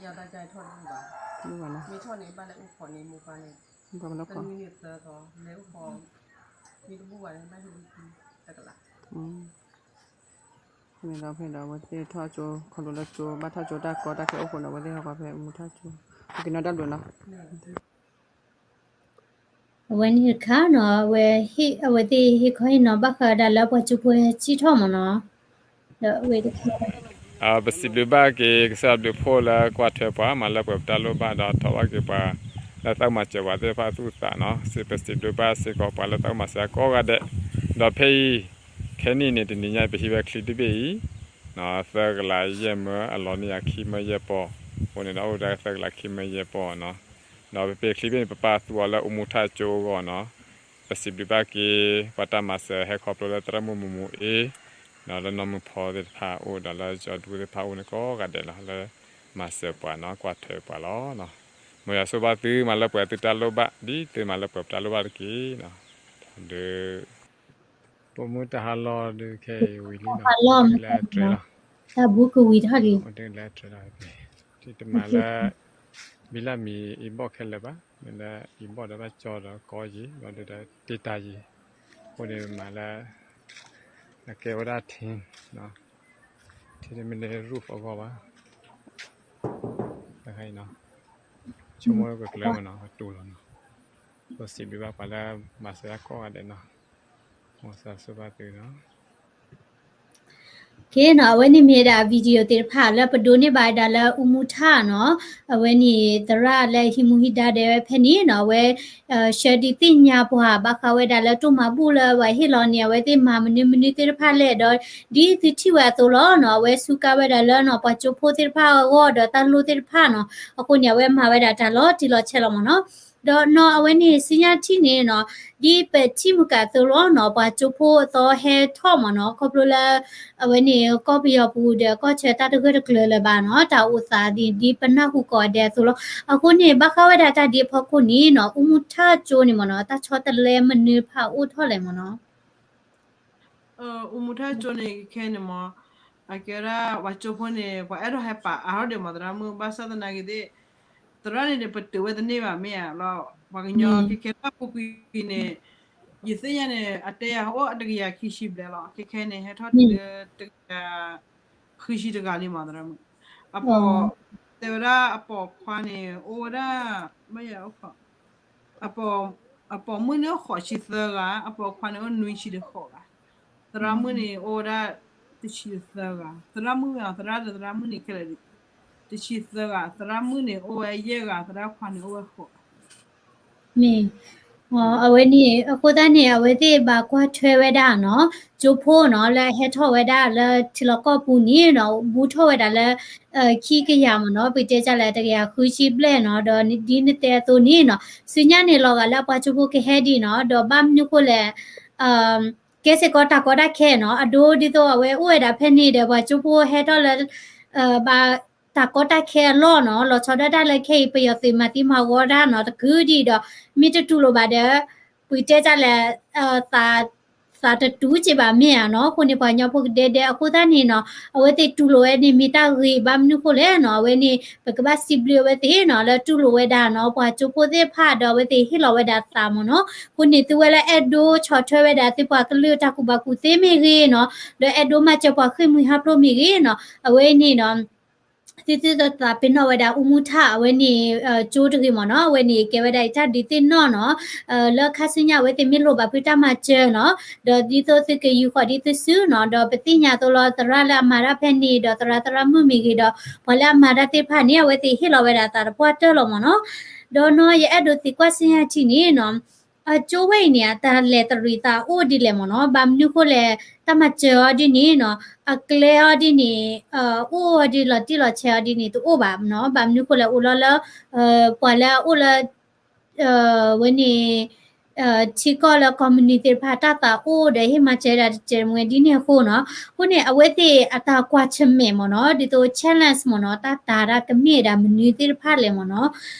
ယၤသါယၤထီၣ်တဘူၣ်ဘၣ်, မ့ၢ်ထီၣ်န့ၣ်ဘၣ်လၢအိၣ်ခိးန့ၣ်မိၢ်ပၢ်န့ၣ်, တနွံန့ၣ်သၢသီ လဲၤအိၣ်ခိး, မ့ၢ်တဘူၣ်ဘၣ်န့ၣ် ဘၣ်ဟ့ၣ်လၢခံတကလး န့ၣ်ဒီးဖဲဒီးအဝဲသ့ၣ်ထီၣ်ကၠိ ခီဖျိလၢကၠိ ဘၣ်ထီၣ်ကၠိတၢ်ကီတၢ်ခဲအိၣ်ဃိန့ၣ် အဝဲသ့ၣ်ဟဲခီဖဲမူထီၣ်ကၠိ, က့ၤနီၢ်တၢ်ဘျုးနီၤ, အဝဲန့ၣ်တခါနီၤ အဝဲ အဝဲသ့ၣ်ဟ့ၣ်ခီဟ့ၣ်နီၤဘၣ်ဃးဒၣ်လၢပှၤကၠိဖိဟဲစံၣ်ထီၣ်မးနီၤ, ဒီးအဝဲတခါ ပစံးဘျုးဘၣ်က့ၤ ကစၢ်ဘျုးဖှိၣ်လၢကွၢ်ထွဲပှၤ မၤလၢပှဲၤပတၢ်လိၣ်ဘၣ်ဒီး ထီၣ်ဘၣ်က့ၤပှၤ လၢတၢ်မၤစၢၤပှၤသ့ၣ်တဖၣ်သူၣ်သးနီၤ, စံးပစံးဘျုးဘၣ်စ့ၢ်ကီးပှၤလၢတၢ်မၤစၢၤကိးဂၤဒဲး, ဒီးဖဲအံၤ ခဲနံၣ်န့ၣ် တနံၤညါအံၤ ပဟံးဝဲချံတဘ့ၣ်အံၤ, သၢကလးယဲၢ်မၢ အလီၤန့ၢ်ယၤခံမၢယဲၢ်ပီၢ်, အဃိန့ၣ်ဒီးအိၣ်ဝဲဒၣ်သၢကလးခံမၢယဲၢ်ပီၢ်နီၤ, ဒီးပပ့ၤချံဘ့ၣ်န့ၣ် ပပာ်သူအီၤလၢအူမူထၣ်ကၠိအဂီၢ်နီၤ, ပစံးဘျုးဘၣ်က့ၤ ပှၤတၢ်မၤစၢၤဟဲခီဖျိလၢသရၣ်မုၣ်မူမူအ့, ဒီးလၢနီၢ်မုၢ်ဖီသ့ၣ်တဖၣ်အိၣ်ဒီးလၢကၠီဒူသ့ၣ်တဖၣ်အိၣ်န့ၣ်ကိးဂၤဒဲးလီၤ လၢမၤစၢၤပှၤနီၤ ကွၢ်ထွဲပှၤလီၤ. မ်ယွၤဆိၣ်ဘၣ်သု မၤလၢပှဲၤသုတၢ်လိၣ်ဘၣ် ဒ်သုမၤလၢပှဲၤပတၢ်လိၣ်ဘၣ်တက့ၢ်နီၤ, ဒီး ပိာ်မုၣ်တၢ်ဟးလီၢ်ဒုးခဲအံၤဝံၤလံနီၤ, တၢ်ဘူးကဝံၤထီၣ်လံ, တမၤလၢ ဘံလၢမံၤအံၤဘီၣ်ခဲလၢာ်ဘၣ်, မ့ၢ်လၢအံၤဘီၣ်ဒီးဘၣ်ကၠီဒီးကီယံၤ ဘၣ်ဒီးတ့တၢ်ယံၤ, အဃိန့ၣ်မၤလၢ အကဲဝဲဒၣ်ထံ, ထံတမ့ၢ်လၢ roof အဂီၢ်ဘၣ်, တခါအံၤနီၤ, ဆိကမိၣ်ကကျၢၤမးနီၤ ကတူၢ်လီၤနီၤ, ပစံးဘျုးဘၣ်ပှၤလၢမၤစၢၤတၢ်ကိးဂၤဒဲးနီၤ, မ်ကစၢ်ဆိၣ်ဘၣ်သုနီၤ က့နီၤ အဝဲန့ၣ်မ့ၢ်ဒၣ် video သ့ၣ်တဖၣ်လၢပဒိးန့ၢ်ဘၣ်ဝဲဒၣ်လၢအူမူထၣ်နီၤ, အဝဲန့ၣ်သရၣ်လၢဟံးမူဟံးဒါဒဲးဝဲဖဲန့ၣ်နီၤ, အဝဲ ဆှၢဒုးသ့ၣ်ညါပှၤ ဘၣ်ဃးဝဲဒၣ်လၢတိၢ်မၤဘူၣ်လၢပှၤဟ့ၣ်လီၤန့ၣ် အဝဲသ့ၣ်မၤမနုၤမနုၤသ့ၣ်တဖၣ်လဲၣ်ဒီး ဒ်သုထံၣ်ဝဲအသိးလီၤနီၤ, အဝဲစူးကါဝဲဒၣ်လၢနီၤ ပှၤကၠိဖိသ့ၣ်တဖၣ်အဂီၢ်ဒီးတၢ်လိၣ်သ့ၣ်တဖၣ်နီၤ, အဃိန့ၣ် အဝဲမၤဝဲဒၣ်တၢ်လီၤတံၢ်လီၤဆဲးလီၤမးနီၤ, ဒီးနီၤ အဝဲန့ၣ် ဆူညါထံၣ်န့ၣ်နီၤ, ဒ်ပထံၣ်မုၢ်ကၣ်အသိးလီၤနီၤ, ပှၤကၠိဖိအသီဟဲထီၣ်မးနီၤ, ခီဖျိလၢ အဝဲန့ၣ် ကီၢ်ပယီၤပူၤဒီးကီၢ်ဆၢတၢ်တဂၢၢ်တကျၢၤလၢၤဘၣ်နီၤ, တၢ်အိၣ်သးဒ် ဒ်ပနၢ်ဟူကိးဂၤဒဲးအသိးလီၤ, အဃိန့ၣ် ဘၣ်ဃးဝဲဒၣ်တၢ်ဒ်အဖီခိၣ်န့ၣ်နီၤ, အူမူထၣ်ကၠိန့ၣ်မးနီၤ, တၢ်ဆီတလဲမနုၤတဖၣ်အိၣ်ထီၣ်လဲၣ်မးနီၤ အူမူထၣ်ကၠိန့ၣ်ခဲန့ၣ်မး, အကဲဝဲဒၣ်ပှၤကၠိဖိန့ၣ် ပှၤအဲၣ်ဒိးဟဲပာ်အါထီၣ်ဒံးမး သရၣ်မုၣ် ဘၣ်ဆၣ်သနာ်က့သ့ၣ်, သရၣ်န့ၣ်ဒီး ပတုာ်ဝဲတန့ၢ်ဘၣ်မ့ၢ်ဧါလီၤ. ပှၤကညီခဲခဲလၢ်ပူၤကွံာ်န့ၣ် ယသ့ၣ်ညါန့ၣ် အတဲယၤအိၣ်အတကယၤခံဆံဘျဲၣ်လီၤ. ခဲခဲန့ၣ် ဟဲထီၣ်တုၤလၢတကယၤဃုဆံတဂၤလံမး သရၣ်မုၣ်. အပိာ်, တဲဝဲဒၣ်အပိာ်ခွါန့ၣ် အိၣ်ဝဲဒၣ် ဘၣ်ယၤအိၣ်ခိး အပိာ်, အပိာ်မုၣ်န့ၣ်အိၣ်ဃိးဆံသၢဂၤ, အပိာ်ခွါန့ၣ်အိၣ်နွံဆံဒီးဃိးဂၤ, သရၣ်မုၣ်န့ၣ်အိၣ်ဝဲဒၣ်တဆံသၢဂၤ, သရၣ်မုၣ်မ့ၢ်အီၤ သရၣ်ဒီးသရၣ်မုၣ်န့ၣ်ခဲလၢာ် တဆံသၢဂၤ, သရၣ်မုၣ်န့ၣ်အိၣ်ဝဲယဲၢ်ဂၤ, သရၣ်ခွါန့ၣ်အိၣ်ဝဲဃိးဂၤ. မ့ၢ် အဝဲန့ၣ် အဃိသတးန့ၣ် အဝဲသ့ၣ်ဘၣ်ကွၢ်ထွဲဝဲဒၣ်နီၤ ကၠိဖိနီၤ လၢအဟဲထီၣ်ဝဲဒၣ်လၢထံလီၢ်ကီၢ်ပူၤန့ၣ်နီၤ ဘူးထီၣ်ဝဲဒၣ်လၢ ခံကယၤမ့ၢ်နီၤ ပတဲတၢ်လၢတကယၤဃုဆံဘျဲၣ်နီၤ ဒီးဒ်နတဲအသိးန့ၣ်နီၤ ဆူညါန့ၣ်လီၤဂာ်လၢအပှၤကၠိဖိကဟဲဒံးနီၤ ဒီးဘၣ်မနုၤဃိလဲၣ် ကဲစ့ၢ်ကီးတၢ်ကီတၢ်ခဲနီၤ အဒိဒ်သိးအဝဲအိၣ်ဝဲဒၣ်ဖဲန့ၣ်ဒီး ပှၤကၠိဖိဟဲထီၣ်လၢ ဘၣ်တၢ်ကီတၢ်ခဲအလီၢ်နီၤ လီၤဆီဒၣ်တၢ်လၢခဲအံၤ ပယီၤသုးမၤသံမၤဝီတၢ်နီၤ တကုဒံးဒီး မ့ၢ်တတူၢ်လိာ်ဘၣ်ဒီး ပတဲတၢ်လၢ သးတတူၢ်က့ဘၣ်မ့ၢ်ဧါနီၤ အဃိန့ၣ် ပှၤကညီဖိကဒဲဒဲအဃိသတးန့ၣ်နီၤ အဝဲသ့ၣ်တူၢ်လိာ်ဝဲန့ၣ်မ့ၢ်တၢ်ဂ့ၤဘၣ်မနုၤဃိလဲၣ်နီၤ အဝဲန့ၣ် ပကဘၣ်စံးဘျုးအဝဲသ့ၣ်နီၤ လၢတူၢ်လိာ်ဝဲဒၣ်နီၤ ပှၤကၠိဖိသ့ၣ်တဖၣ်ဒီးအဝဲသ့ၣ်ဟ့ၣ်လီၤဝဲဒၣ်သးမ့ၢ်နီၤ အဃိန့ၣ် သုဝဲလၢအဲၣ်ဒိးဆီၣ်ထွဲဝဲဒၣ်သုပှၤကလုာ်တၢ်ကူၣ်ဘၣ်ကူၣ်သ့မ့ၢ်ဂ့ၤနီၤ ဒီးအဲၣ်ဒိးမၤစၢၤပှၤဃ့ၢ်မှံဟးဖျိးမ့ၢ်ဂ့ၤနီၤ အဝဲန့ၣ်နီၤ သုသုသးပ့ၤနီၣ်ဝဲဒၣ်အူမူထၣ် အဝဲန့ၣ် ကၠိတဂ့ၤမ့ၢ်နီၤ အဝဲန့ၣ်ကဲဝဲဒၣ်အတၢ်ဒုးသ့ၣ်နီၣ်နီၤ လၢခါဆူညါအဝဲသ့ၣ်မ့ၢ်လိၣ်ဘၣ်ဖုတၢ်မၤစၢၤနီၤ ဒီးဒ်သိးသုကယူာ်ဃီၤဒ်သုစုနီၤ ဒီးပသ့ၣ်ညါသိးလီၤ သရၣ်လၢအမၤတၢ်ဖဲန့ၣ် ဒီးသရၣ်သရၣ်မုၣ်မ့ၢ်ဂ့ၤဒီး ပှၤလၢအမၤတၢ်သ့ၣ်တဖၣ်န့ၣ် အဝဲသ့ၣ်ဟ့ၣ်လီၤဝဲဒၣ်သးတပှၢ်တၢၢ်လီၤမ့ၢ်နီၤ ဒီးနီၤ ယအဲၣ်ဒိးသံကွၢ်ဆူညါထံၣ်န့ၣ်နီၤ အကၠိဝဲအံၤန့ၣ် အတၢ်လဲၤတရံးသးအိၣ်ဒ်လဲၣ်မ့ၢ်နီၤ ဘၣ်မနုၤဃိလဲၣ် တၢ်မၤစၢၤအီၤဒ်န့ၣ်နီၤ အကျဲအီၤဒ်န့ၣ် အိၣ်အီၤဒ်လီၤတံၢ်လီၤဆဲးအီၤဒ်န့ၣ် တအိၣ်ဘၣ်နီၤ ဘၣ်မနုၤဃိလဲၣ်အိၣ်လီၤလၢ ပှၤလၢအအိၣ်လၢ ဝဲန့ၣ် ထံကီၢ်လၢကီၢ်မနုၤသ့ၣ်တဖၣ်တၢ်သးအိၣ်ဒီးဟ့ၣ်မၤစၢၤဒၣ်တစဲးတမှဲၤဒ်န့ၣ်အဃိနီၤ အဃိန့ၣ် အဝဲသ့ၣ်အတၢ်ကွၢ်ဆၢၣ်မဲာ်မ့ၢ်နီၤ ဒ်သိး challenge မ့ၢ်နီၤ တၢ်တၤတၢ်ကမ့ၢ်ဒၣ်မနုၤသ့ၣ်တဖၣ်လဲၣ်မ့ၢ်နီၤ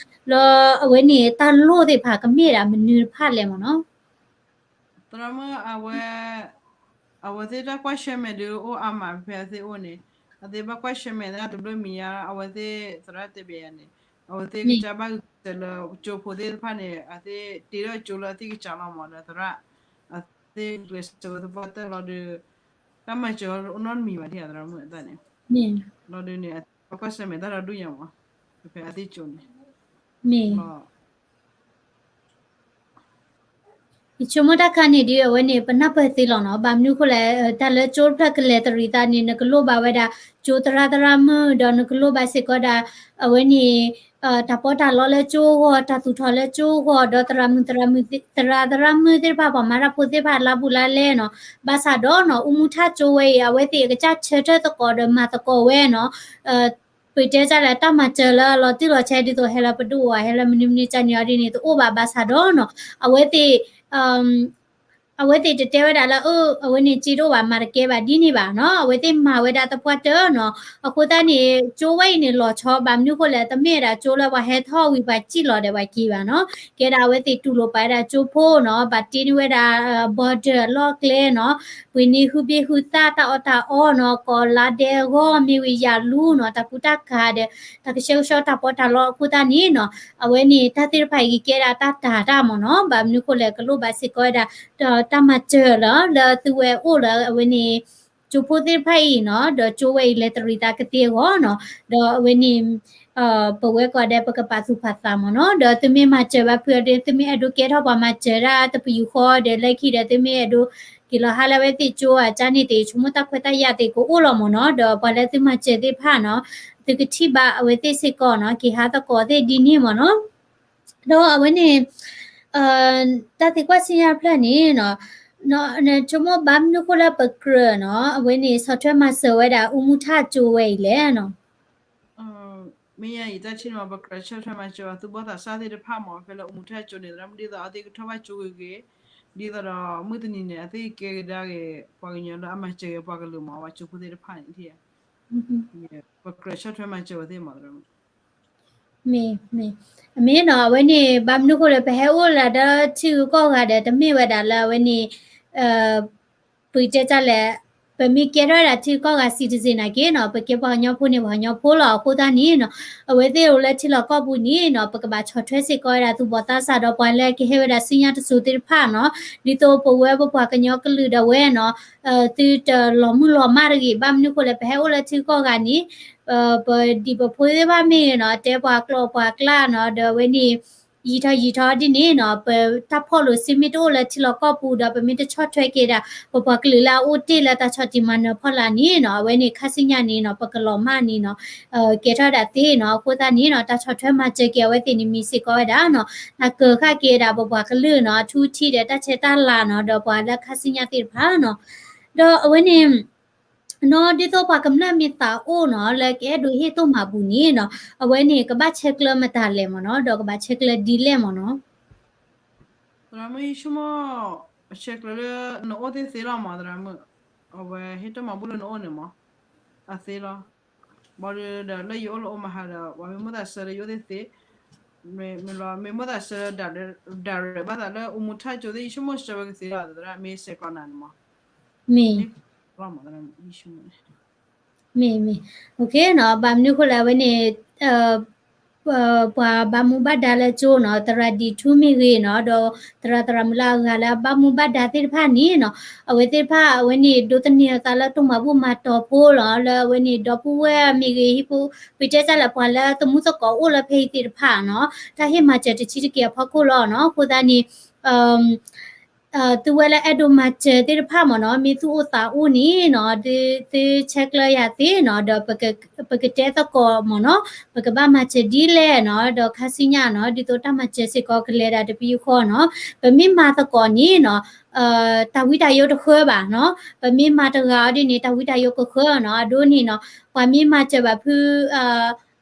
လၢအဝဲန့ၣ် တၢ်လိၣ်သ့ၣ်တဖၣ်ကမ့ၢ်ဒၣ်မနုၤတဖၣ်လဲၣ်မ့ၢ်နီၤ သရၣ်မုၣ် အဝဲသ့ၣ်တၢ်ကွၢ်ဆၢၣ်မဲာ်ဒုးအိၣ်အါမး ဖဲအဝဲသ့ၣ်အိၣ်န့ၣ် အဝဲသ့ၣ်ဘၣ်ကွၢ်ဆၢၣ်မဲာ်ဒၣ်တဘျီမံၤညါ အဝဲသ့ၣ်သရၣ်တဲဘၣ်ယၤန့ၣ် အဝဲသ့ၣ်ကစၢ်ဘၣ်ဂုာ်ကျဲးစၢးလၢကၠိဖိသ့ၣ်တဖၣ်န့ၣ် အဝဲသ့ၣ်တ့ထီၣ်ကၠိလၢအသ့ၣ်ကစၢ်လီၤမ့ၢ်ဒီးသရၣ် အဝဲသ့ၣ်ကျဲးစၢးဝဲသပှၢ်တၢၢ်လီၤဒီး တၢ်မၤစၢၤအီၤအိၣ်နီတမံၤဘၣ် ထံၣ်သရၣ်မုၣ်အတၢ်န့ၣ် လီၤဒုးန့ၣ် အဝဲသ့ၣ်ဘၣ်ကွၢ်ဆၢၣ်မဲာ်တၢ်ဒီဒူၣ်ညါမ့ၢ် ဖဲအဝဲသ့ၣ်ကၠိန့ၣ် မ့ၢ် ယဆိကမိၣ်တၢ်ခါန့ၣ်ဒုး အဝဲန့ၣ် ပနၢ်ပၢၢ်သ့လီၤနီၤ ဘၣ်မနုၤဃိလဲၣ် တၢ်လၢကၠိတဖျၢၣ်ကလဲၤတရံးသးန့ၣ် နကလိၣ်ဘၣ်ဝဲဒၣ် ကၠိသရၣ်သရၣ်မုၣ် ဒီးနကလိၣ်ဘၣ်စ့ၢ်ကီးဒၣ် အဝဲန့ၣ် တၢ်ပီးတၢ်လီလၢကၠိအဂီၢ် တၢ်သူၣ်ထီၣ်လၢကၠိအဂီၢ် ဒီးသရၣ်မုၣ် သရၣ်မုၣ်သ့ၣ်တဖၣ် ပှၤမၤတၢ်ဖိသ့ၣ်တဖၣ် လါဘူးလါလဲနီၤ ဘၣ်ဆၣ်ဒီးနီၤ အူမူထၣ်ကၠိဝဲအံၤ အဝဲသ့ၣ်အကစၢ်ဆၢထၢၣ်သကိးဒီးမၤသကိးဝဲနီၤ ပတဲတၢ်လၢတၢ်မၤစၢၤလၢလီၤတံၢ်လီၤဆဲးဒ်သိးဟဲလၢပဒိၣ်ဝဲ ဟဲလၢမနုၤမနုၤကၢ်န့ၣ်အီၤဒ်န့ၣ် တအိၣ်ဘၣ်ဘၣ်ဆၣ်ဒီးနီၤ အဝဲသ့ၣ် အဝဲသ့ၣ်တတဲဝဲဒၣ်လၢ အဝဲန့ၣ်စ့တအိၣ်ဘၣ် မၤတကဲဘၣ်ဒ်န့ၣ်ဘၣ်နီၤ အဝဲသ့ၣ်မၤဝဲဒၣ်သပှၢ်တၢၢ်နီၤ အဃိသတးန့ၣ် ကၠိဝဲအံၤန့ၣ် လီၤဆီဘၣ်မနုၤဃိလဲၣ် တမ့ၢ်ဝဲဒၣ်ကၠိလၢပှၤဟဲထီၣ်ဝံၤပှၤစံၣ်လီၤဒီးပှၤက့ၤဘၣ်နီၤ ကဲဒၣ်အဝဲသ့ၣ်တူၢ်လိာ်ပာ်ဝဲဒၣ်ကၠိဖိနီၤ ဘၣ်တ့န့ၢ်ဝဲဒၣ် border အလီၢ်ကျဲနီၤ ပှ့ၤန့ၢ်ဟုဘ့ၣ်ဟုသၣ်တၢ်အီၣ်တၢ်အီနီၤ ကိးလါဒဲအဂီၢ် မ့ၢ်ဝံၤယၤလူနီၤ တၢ်ကူတၢ်ကၤဒီး တၢ်ကဆှဲကဆှီတၢ်ပီးတၢ်လီအဃိသတးန့ၣ်နီၤ အဝဲန့ၣ် တၢ်သ့ၣ်တဖၣ်အံၤကကဲဒၣ်တၢ်တၤတၢ်မ့ၢ်နီၤ ဘၣ်မနုၤဃိလဲၣ် ကလိၣ်ဘၣ်စ့ၢ်ကီးဝဲဒၣ် တၢ်မၤစၢၤလၢ လၢသုဝဲအိၣ်လၢအဝဲန့ၣ် ကၠိဖိသ့ၣ်တဖၣ်အံၤနီၤ ဒီးကၠိဝဲအံၤလဲၤတရံးသးကသ့အဂီၢ်နီၤ ဒီးအဝဲန့ၣ် ပဝဲကိးဂၤဒဲးပကပာ်သူၣ်ပာ်သးမ့ၢ်နီၤ ဒီးသုမ့ၢ်မၤစၢၤဘၣ်ဖုးအီၤဒီး သုမ့ၢ်အဲၣ်ဒိးကဲထီၣ်ပှၤမၤစၢၤဒၣ်တပယူာ်ဃီဒီး လၢခံဒီးသုမ့ၢ်အဲၣ်ဒိးက့ၤလီၤဟါလၢအဝဲသ့ၣ်ကၠိအကၢန့ၣ်သ့ၣ် ဆိကမိၣ်တၢ်ခွဲးတၢ်ယာ်သ့ၣ်ကအိၣ်လီၤမ့ၢ်နီၤ ဒီးပှၤလၢသုမၤစၢၤသ့ၣ်တဖၣ်နီၤ သုကထံၣ်ဘၣ်အဝဲသ့ၣ်စ့ၢ်ကီးနီၤ က့ၤဟါသကိးသ့ၣ်ဒ်န့ၣ်မ့ၢ်နီၤ ဒီးအဝဲန့ၣ် တၢ်သံကွၢ်ဆူညါဖျၢၣ်န့ၣ်နီၤ နဆိကမိၣ်ဘၣ်မနုၤဃိလၢပကြၢးနီၤ အဝဲန့ၣ်ဆီၣ်ထွဲမၤစၢၤဝဲဒၣ်အူမူထၢၣ်ကၠိဝဲအံၤလဲၣ်နီၤ မ့ၢ်ယၤအံၤတၢ်ထံၣ်န့ၣ်မ့ၢ် ပကြၢးဆီၣ်ထွဲမၤစၢၤဘၣ်သူၣ်ဘီၣ်သးစၢ်သ့ၣ်တဖၣ်မ့ၢ် ဖဲလၢအူမူထၢၣ်ကၠိန့ၣ် သရၣ်မုၣ်ဒ်သိးအဝဲသ့ၣ်ကထီၣ်ဘၣ်ကၠိဂ့ၤဂ့ၤ ဒ်သိးဒီးမုၢ်တနံၤန့ၣ် အဝဲသ့ၣ်ကကဲကဒါက့ၤ ပှၤကညီလၢအမၤစၢၤက့ၤပှၤကလုာ်မ့ၢ် ပှၤကၠိဖိသ့ၣ်တဖၣ်န့ၣ် ပကြၢးဆီၣ်ထွဲမၤစၢၤဝဲသ့ၣ်မ့ၢ် မ့ၢ် မ့ၢ်နီၤ အဝဲန့ၣ် ဘၣ်မနုၤဃိလၢပဟဲအိၣ်လၢဒီးထံဂုၤကီၢ်ဂၤဒီး တမ့ၢ်ဝဲဒၣ်လၢအဝဲန့ၣ် ပတဲတၢ်လဲၣ် ပမ့ၢ်ကဲထီၣ်ဝဲဒၣ်ထံကီၢ်ဂၤ citizen နာ်က့နီၤ ပကဲပှၤကညီဖိန့ၣ် ပှၤကညီဖိလီၤ. အဃိသတးန့ၣ်နီၤ အဝဲသ့ၣ်အိၣ်လၢထံလီၢ်ကီၢ်ပူၤန့ၣ်နီၤ ပကဘၣ်ဆီၣ်ထွဲစ့ၢ်ကီးဝဲဒၣ် သူၣ်ဘီၣ်သးစၢ်ဒီးပှၤလၢကဟဲဝဲဒၣ်ဆူညါတစိၤသ့ၣ်တဖၣ်နီၤ. ဒ်သိးပဝဲပပှၤကညီကလုာ်ဒၣ်ဝဲနီၤ သုတလီၤမုၢ်လီၤမၢ်တဂ့ၤ. ဘၣ်မနုၤဃိလဲၣ် ပဟဲအိၣ်လၢထံကီၢ်ဂၤန့ၣ် ပဒံၣ်ပဖိသ့ၣ်တဖၣ်မ့ၢ်ဂ့ၤနီၤ တဲပှၤကျိာ်ပှၤကျါနီၤ ဒီးအဝဲန့ၣ် ယံာ်ထီၣ်ယံာ်ထီၣ်ဒ်န့ၣ်နီၤ ပတၢ်ဖီၣ်လိာ်စ့မ့ၢ်တအိၣ်လၢထံလီၢ်ကီၢ်ပူၤ ဒီးပမ့ၢ်တဆီၣ်ထွဲက့ၤဒၣ် ပပှၤကလုာ်လၢအအိၣ်တ့ၢ်လၢတၢ်ဆီၣ်တံၢ်မၤနၢၤဖီလာ်န့ၣ်နီၤ အဝဲန့ၣ်ခါဆူညါန့ၣ်နီၤ ပကလီၤမၢ်န့ၣ်နီၤ ကဲထီၣ်ဒၣ်သ့နီၤ. အဃိသတးန့ၣ်နီၤ တၢ်ဆီၣ်ထွဲမၤစၢၤက့ၤအဝဲသ့ၣ်န့ၣ် မ့ၢ်စ့ၢ်ကီးဝဲဒၣ်နီၤ တၢ်ကၢၤဃာ်က့ၤဒၣ်ပပှၤကလုာ်နီၤ အထူအထံးဒီးတၢ်ဆဲးတၢ်လၤနီၤ ဒီးပှၤလၢခါဆူညါသ့ၣ်တဖၣ်နီၤ. ဒီးအဝဲန့ၣ် နီၤ ဒ်သိးပှၤကမျၢၢ်မ့ၢ်သးအိၣ်နီၤ လၢကအဲၣ်ဒိးဟ့ၣ်သိၣ်မၤဘူၣ်န့ၣ်နီၤ အဝဲန့ၣ် ကဘၣ်ဆဲးကျၢမတၤလဲၣ်မ့ၢ်နီၤ ဒီးကဘၣ်ဆဲးကျၢဒ်လဲၣ်မ့ၢ်နီၤ. သရၣ်မုၣ် ယဆိကမိၣ် ဆဲးကျၢလၢနအိၣ်သ့ၣ်သ့လီၤမး သရၣ်မုၣ်, အဝဲဟ့ၣ်သိၣ်မၤဘူၣ်လၢနအိၣ်န့ၣ်မး အသ့လီၤ. ဘၣ်ဒီးလၢယအိၣ်လၢ Omaha ဒီး ပှၤမ့ၢ်မိၣ်သးစၢၤလၢယအိၣ်သ့ၣ်သ့ မ့ၢ်လီၤ မ့ၢ်မိၣ်သးစၢၤ direct ဘၣ်သးလၢ အူမူထၣ်ကၠိသ့ၣ် ယဆိကမိၣ်စၢၤဝဲကသ့လီၤ သရၣ် မ့ၢ်စဲးကီးနၤန့ၣ်မး မ့ၢ် မ့ၢ် မ့ၢ် ဘၣ်မနုၤဃိလဲၣ် အဝဲန့ၣ် ပှၤဘၣ်မူဘၣ်ဒါလၢကၠိနီၤ သရၣ်ဒံထူမ့ၢ်ဂ့ၤနီၤ ဒီးသရၣ်သရၣ်မုၣ်လၢအဂၤလၢအဘၣ်မူဘၣ်ဒါသ့ၣ်တဖၣ်န့ၣ်နီၤ အဝဲသ့ၣ်တဖၣ် အဝဲန့ၣ် ဒိးသန့ၤအသးလၢသိၣ်မၤဘူၣ်မၤတီၤဖိလီၤ လၢအဝဲန့ၣ် ဒီပုၢ်ဝဲၢ်မ့ၢ်ဂ့ၤ ဟံၣ်ဖိ ပတဲတၢ်လၢပှၤလၢသမူသကိးအိၣ်လၢဖဲအံၤသ့ၣ်တဖၣ်နီၤ တၢ်ဟ့ၣ်မၤစၢၤတဆံးတက့ၢ်အဖီခိၣ်လီၤနီၤ အဃိသတးန့ၣ် သုဝဲလၢအဲၣ်ဒိးမၤစၢၤသ့ၣ်တဖၣ်မ့ၢ်နီၤ မ့ၢ်သူၣ်အိၣ်သးအိၣ်န့ၣ်နီၤ သုဆဲးကျၢယၤသ့နီၤ ဒီး ပကတဲသကိးမ့ၢ်နီၤ ပကဘၣ်မၤစၢၤဒ်လဲၣ်နီၤ ဒီးခါဆူညါနီၤ ဒ်သိးတၢ်မၤစၢၤစ့ၢ်ကီးကလဲၤဒၣ်တပယူာ်ဃီနီၤ ပမ့ၢ်မၤသကိးန့ၣ်နီၤ တၢ်ဝံတၢ်ယိတဃၢဘၣ်နီၤ ပမ့ၢ်မၤတဂၤအီၤဒ်န့ၣ် တၢ်ဝံတၢ်ယိကဃၢနီၤ အဒိန့ၣ်နီၤ ပှၤမ့ၢ်မၤစၢၤဘၣ်ဖု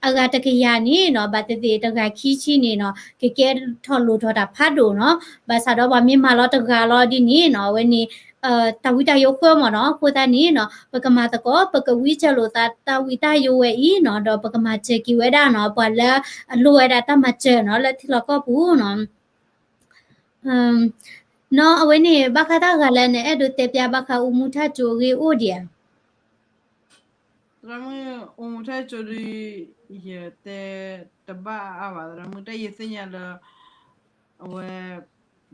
အဂၤတကယၤန့ၣ်နီၤ ဘၣ်သ့ၣ်သ့ၣ်တဂၤခံဆံန့ၣ်နီၤ ကကဲထီၣ်လိၣ်ထီၣ်တၢ်ဖးဒိၣ်နီၤ ဘၣ်ဆၣ်ဒီးပှၤမ့ၢ်မၤလီၤတဂၤလီၤဒ်န့ၣ်နီၤ အဝဲန့ၣ် တၢ်ဝံတၢ်ယိဃၢမ့ၢ်နီၤ အဃိသတးန့ၣ်နီၤ ပကမၤသကိး ပကဝံစၢၤလိာ်သးတၢ်ဝံတၢ်ယိဝဲအံၤနီၤ ဒီးပကမၤစၢၤက့ၤဝဲဒၣ်နီၤ ပှၤလၢအလိၣ်ဝဲဒၣ်တၢ်မၤစၢၤနီၤ လၢထံလီၢ်ကီၢ်ပူၤနီၤ နီၤ အဝဲန့ၣ် ဘၣ်ဃးတၢ်ဂၤလၢနအဲၣ်ဒိးတဲပျး ဘၣ်ဃးအူမူထၣ်ကၠိအဂ့ၢ်အိၣ်ဒံးဧါ သရၣ်မုၣ် အူမူထၣ်ကၠိဒီး ယတဲတဘၣ်အါဘၣ် သရၣ်မုၣ် တၢ်ယသ့ၣ်ညါလၢ အဝဲ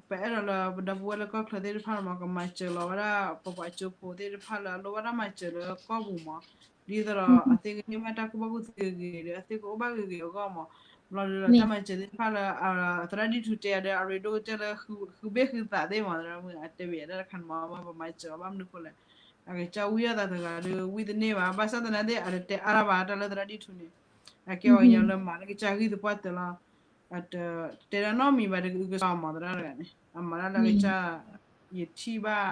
ပအဲၣ်ဒိးလၢပဒီပုၢ်ဝဲၢ်လၢကီၢ်ချၢသ့ၣ်တဖၣ်မး ကမၤစၢၤလီၤဝဲဒၣ် ပပှၤကၠိဖိသ့ၣ်တဖၣ်လၢအလိၣ်ဘၣ်တၢ်မၤစၢၤလၢကီၢ်ပူၤမး ဒ်သိးဒီး အသ့ၣ်ကန့ၢ်ဘၣ်တၢ်ကူၣ်ဘၣ်ကူၣ်သ့ဂ့ၤဂ့ၤဒီး အသ့ၣ်ကအိၣ်ဘၣ်ဂ့ၤဂ့ၤအဂီၢ်မး ဘျီဒီးတၢ်မၤစၢၤသ့ၣ်တဖၣ်လၢ သရၣ်ဒံထူတဲယၤဒီး အရ့ဒိၣ်ကတၢၢ်လၢ ဃုဘ့ၣ်ဃုသးသ့ၣ်မး သရၣ်မုၣ် အတဲဘၣ်ယၤတၢ်တခါန့ၣ်မး ပမၤစၢၤအီၤဘၣ်မနုၤဃိလဲၣ် အကစၢ်ဝံအီၤသးတဂၤဒီး ဝံတန့ၢ်ဘၣ် ဘၣ်ဆၣ်သနာ်သ့ၣ် အတတဲအါတၢ်ဘၣ် တၢ်လၢသရၣ်ဒံထူန့ၣ် အကဲပှၤကညီလၢမၤလၢကစၢ်ဂံၢ်သပှၢ်တၢၢ်လီၤ အတတဲဒၣ်နီတမံၤဘၣ် တကအုကစွါမးသရၣ်တဂၤန့ၣ် အမၤတၢ်လၢကစၢ် ယထံၣ်ဘၣ်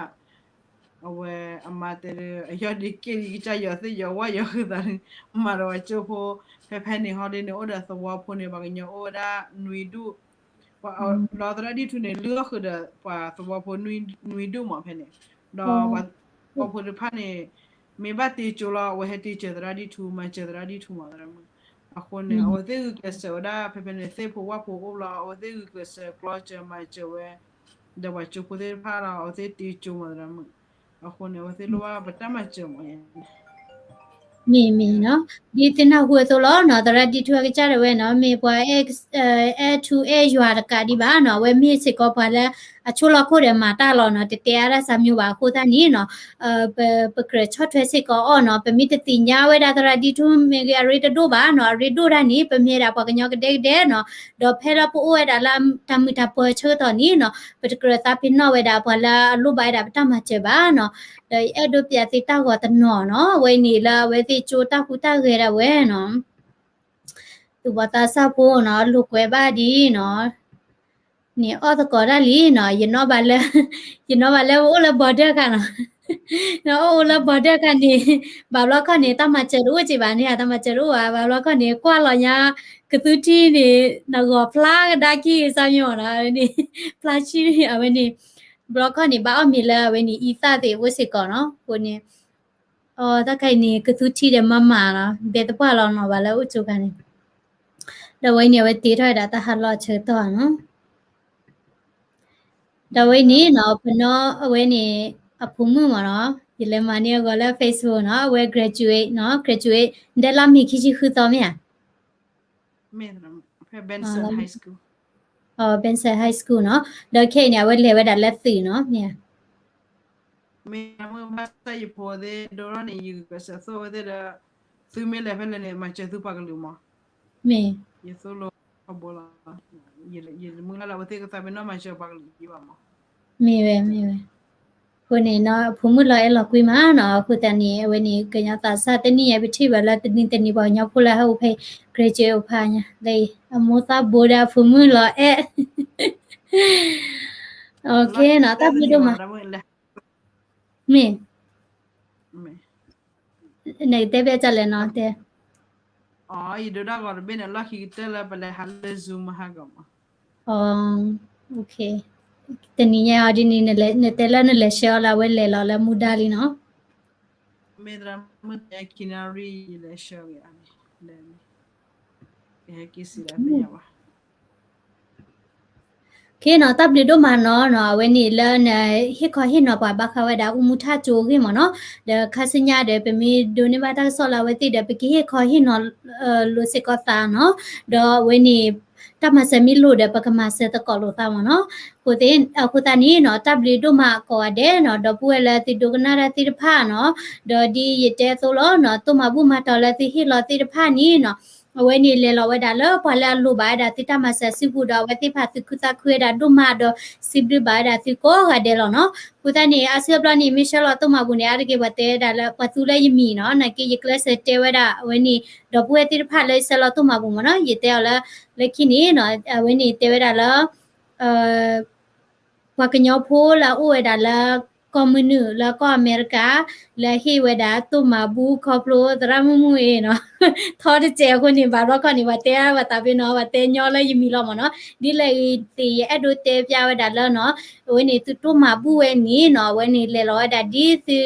အဝဲအမါတဲဒီး အယီၢ်ဒ့က့ၢ်လံ ကစၢ်ယီၤသ့ၣ်ယီၤဝၣ်ယီၤဃုာ်သးန့ၣ် မၤဒီးပှၤကၠိဖိ ဖဲဖဲန့ၣ်ဟီဒ်န့ၣ် အိၣ်ဒီးသဝီဖိန့ၣ် ပှၤကညီအိၣ်ဝဲဒၣ်နွံဒူၣ် လီၤသရၣ်ဒံထူန့ၣ် လုၢ်အီၣ်ဃုာ်ဒီးပှၤသဝီဖိနွံဒူၣ်မးဖဲန့ၣ် ဒီးပှၤသဝီဖိတဖၣ်န့ၣ် မ့ၢ်ဘၣ်တ့ကၠိလီၤ အဝဲဟဲတ့စၢၤသရၣ်ဒံထူ မၤစၢၤသရၣ်ဒံထူမးသရၣ်မုၣ် အဃိန့ၣ် အဝဲသ့ၣ်ဂုာ်ကျဲးစၢးဝဲဒၣ် ဖဲဖဲန့ၣ် သ့ၣ်ဖိဝၣ်ဖိအိၣ်ဘျီ အဝဲသ့ၣ်ဂုာ်ကျဲးစၢးကျီစၢၤမၤစၢၤဝဲ ဒီးပှၤကၠိဖိသ့ၣ်တဖၣ်လီၤ အဝဲသ့ၣ်တ့ကၠိမးသရၣ်မုၣ် အဃိန့ၣ် အဝဲသ့ၣ်လိၣ်ဘၣ်ပတၢ်မၤစၢၤမး မ့ၢ်မ့ၢ်နီၤ ဒ်သုနၢ်ဟူအသိးလီၤနီၤ သရၣ်ဒံထူအကစၢ်ဒၣ်ဝဲနီၤ မ့ၢ်ပှၤ အဲၣ်ထူအဲၣ်ယွၤတကးဒံးဘၣ်နီၤ အဝဲမ့ၢ်စ့ၢ်ကီးပှၤလၢ အဆိလီၢ်ခိၣ်ဒီးမၤတၢ်လီၤနီၤ တတဲအါတၢ်စၢ်မံၤဘၣ် အဃိသတးန့ၣ်နီၤ ပကြၢးဆီၣ်ထွဲစ့ၢ်ကီးအီၤနီၤ ပမ့ၢ်တသ့ၣ်ညါဝဲဒၣ်သရၣ်ဒံထူမ့ၢ်ဂ့ၤ အရ့တဒိၣ်ဘၣ်နီၤ အရ့ဒိၣ်ဒၣ်န့ၣ် ပမ့ၢ်ဝဲဒၣ်ပှၤကညီကဒဲကဒဲနီၤ ဒီးဖဲလၢပအိၣ်ဝဲဒၣ်လၢတၢ်မုာ်တၢ်ပၢၤဆၢကတီၢ်န့ၣ်နီၤ ပတကြၢးသးပ့ၤနီၣ်ဝဲဒၣ်ပှၤလၢအလိၣ်ဘၣ်ဝဲဒၣ်ပတၢ်မၤစၢၤဘၣ်နီၤ ဒီးယအဲၣ်ဒိးပျးသုတၢ်ဂီၤတနီၤနီၤ အဝဲန့ၣ်လၢအဝဲသ့ၣ်ကၠိတၢ်ဟူးတၢ်ဂဲၤဒၣ်ဝဲနီၤ သူၣ်ဘီၣ်သးစၢ်ဖိနီၤ လိာ်ကွဲဘၣ်ဒ်နီၤ န့ၣ်အီၣ်သကိးတၢ်လံနီၤ ယနီၣ်ဘၣ်လၢ ယနီၣ်ဘၣ်လၢပအိၣ်လၢ border ခါနီၤ နအိၣ်အိၣ်လၢ border ခါန့ၣ် ဘၣ်ဘျီခီန့ၣ် တၢ်မၤစၢၤတအိၣ်က့ဘၣ်န့ၣ် တၢ်မၤစၢၤတအိၣ်ဘၣ် ဘၣ်ဘျီခီန့ၣ် ကွၢ်လီၤညါ ကသူထံန့ၣ် နဂီၤဖျါကဒါက့ၤစၢ်မံၤနီၤ န့ၣ် ဖျါဆံအဝဲန့ၣ် ဘျီခီန့ၣ် ဘၣ်အီၣ်မ့ၤလၢအဝဲန့ၣ် အံသၣ်သ့ၣ်အအိၣ်စ့ၢ်ကီးနီၤ အဃိန့ၣ် အတၢ်ခါအံၤန့ၣ် ကသူထံဒီးမၤမၤနီၤ ဘဲသပှၢ်လီၤနီၤ ဘၣ်လၢအိၣ်ကၠိခါန့ၣ် ဒီးဝဲန့ၣ် အဝဲတ့ထီၣ်ဝဲဒၣ်တၢ်ဟးလီၢ်အဆၢကတီၢ်နီၤ ဒီးဝဲန့ၣ်နီၤ ပနီၢ်အဝဲန့ၣ် အဖိမုၣ်မ့ၢ်နီၤ ယလဲၤမၤန့ၢ်အဂီၤလၢ Facebook နီၤ, အဝဲ graduate နီၤ, graduate ဒဲလါမ့ၤခံဆံဃုသီမ့ၢ်ဧါ. ဖဲ Benson High School နီၤ, Benson High School နီၤ, ဒီးခဲအံၤန့ၣ် အဝဲလဲၤဝဲဒၣ်လၢသုးနီၤ, မ့ၢ်ဧါ. မ့ၢ်မုၢ်ဘၣ်ဆၣ်ယဖိသ့ၣ်ဒိၣ်ထီၣ်န့ၣ် ယဂုာ်ကျဲးစၢးသိၣ်ဝဲသ့ၣ်ဒီး သုမ့ၢ်လဲၤဖဲလဲၣ်န့ၣ် မၤစၢၤသုပှၤကလုာ်မး, မ့ၢ်, ယသိၣ်လိခီဘိလီၤ, ယမုၢ်လၢ်လၢအဝဲသ့ၣ်ကသးပ့ၤနီၣ်မၤစၢၤပှၤကလုာ်ယံၤဘၣ်မး, မ့ၢ်ဝဲ မ့ၢ်ဝဲ. အဃိန့ၣ်နီၤ အဖိမုၣ်လီၤအဲၣ်လီၤကွံမးနီၤ, အဃိသတးန့ၣ် အဝဲန့ၣ် ကညီသးစၢ်တနံၣ်ညါ ပထံၣ်ဘၣ်လၢတနံၤတနံၤပှၤကညီဖိလၢဟဲအိၣ်ဖဲ graduate အိၣ်ဖးညါ လၢအမိၢ်သးဘိဒီးအဖိမုၣ်လီၤအဲၣ် OK နီၤ, တၢ်ဘျုးဒိၣ်မး, မ့ၢ်, နကတဲဘၣ်တၢ်လဲၣ်နီၤ, တဲ, ယဒိတၢ်ဂီၤတဘ့ၣ်န့ၣ် လီၢ်ခံကတၢၢ်လၢပလဲၤဟးလၢ Zoom ဟးဂီၤမး, အ OK, တနံၤညါအီၤဒ်န့ၣ် နတဲလၢနလဲၤဆှၢအီၤလၢ အဝဲလဲၤလီၤလၢမူဒါလံနီၤ, မ့ၢ်သရၣ်မုၣ် ခံနၣ်ရံၣ် ယလဲၤဆှၢဂ့ၤအန့ၣ်, ကဟဲက့ၤစံးဒၣ်သ့ၣ်ညါဘၣ်. OK နီၤ, တၢ်ဘျုးဒိၣ်မးနီၤ, အဝဲန့ၣ်လၢနဟ့ၣ်ခီဟ့ၣ်နီၤပှၤဘၣ်ဃးဝဲဒၣ်အူမူထၣ်ကၠိအဂ့ၢ်မးနီၤ, ဒီးခါဆူညါဒီး ပမ့ၢ်ဒိးန့ၢ်ဘၣ်တၢ်ကစီၣ်လၢအဝဲသ့ၣ်ဒီး ပကဟ့ၣ်ခီဟ့ၣ်နီၤ လိာ်စ့ၢ်ကီးသးနီၤ, ဒီးအဝဲန့ၣ် တၢ်မၤစၢၤမ့ၢ်လိၣ်ဒီး ပကမၤစၢၤသကိးလိာ်သးမးနီၤ. အဃိသတးန့ၣ်နီၤ တၢ်ဘျုးဒိၣ်မးကိးဂၤဒဲးနီၤ, ဒီပုၢ်ဝဲၢ်လၢသုဒိကနၣ်တၢ်သ့ၣ်တဖၣ်နီၤ, ဒီးဒ်ယတဲအသိးလီၤနီၤ, တိၢ်မၤဘူၣ်မၤတီၤလၢသုဟ့ၣ်လီၤသ့ၣ်တဖၣ်န့ၣ်နီၤ, အဝဲန့ၣ်လဲၤလီၤဝဲဒၣ်လၢပှၤလၢအလိၣ်ဘၣ်ဝဲဒၣ်သုတၢ်မၤစၢၤစုပူၤဒီး အဝဲသ့ၣ်တဖၣ်သုးခုသးခုဝဲဒၣ်ဒိၣ်မးဒီး စံးဘျုးဘၣ်ဝဲဒၣ်သုကိးဂၤဒဲးလီၤနီၤ. အဃိသတးန့ၣ် အါစုအါဘျီန့ၣ် မ့ၢ်ဆှၢလီၤတိၢ်မၤဘူၣ်န့ၣ် အါတက့ၢ်ပှၤတဲဝဲဒၣ်လၢ ပှၤသူလၢယမံၤနီၤ, နာ်က့ယကျဲးစၢးတဲဝဲဒၣ် အဝဲန့ၣ် ဒီပုၢ်ဝဲၢ်သ့ၣ်တဖၣ်လၢယဆှၢလီၤတိၢ်မၤဘူၣ်မးနီၤ, ယတဲအီၤလၢ လၢခံန့ၣ်နီၤ, အဝဲန့ၣ်တဲဝဲဒၣ်လၢ ပှၤကညီဖိလၢအအိၣ်ဝဲဒၣ်လၢ ကီၢ်မုၢ်နုာ်လၢကီၢ်အမဲရကၤ လၢဟ့ၣ်ဝဲဒၣ်တိၢ်မၤဘူၣ်ခီဖျိသရၣ်မုၣ်မုၣ်အံၤနီၤ, ထီတစဲးအဃိန့ၣ် ဘၣ်ဘျီခီန့ၣ် ပှၤတဲပှၤသးပ့ၤနီၤ ပှၤတဲညီလၢယမံၤလီၤမးနီၤ, ဒ်လဲၣ်ဂ့ၤသ့ၣ် ယအဲၣ်ဒိးတဲပျၢ်ဝဲဒၣ်လၢနီၤ, အဝဲန့ၣ်သုတိၢ်မၤဘူၣ်ဝဲန့ၣ်နီၤ, အဝဲန့ၣ်လဲၤလီၤဝဲဒၣ်ဒ်သု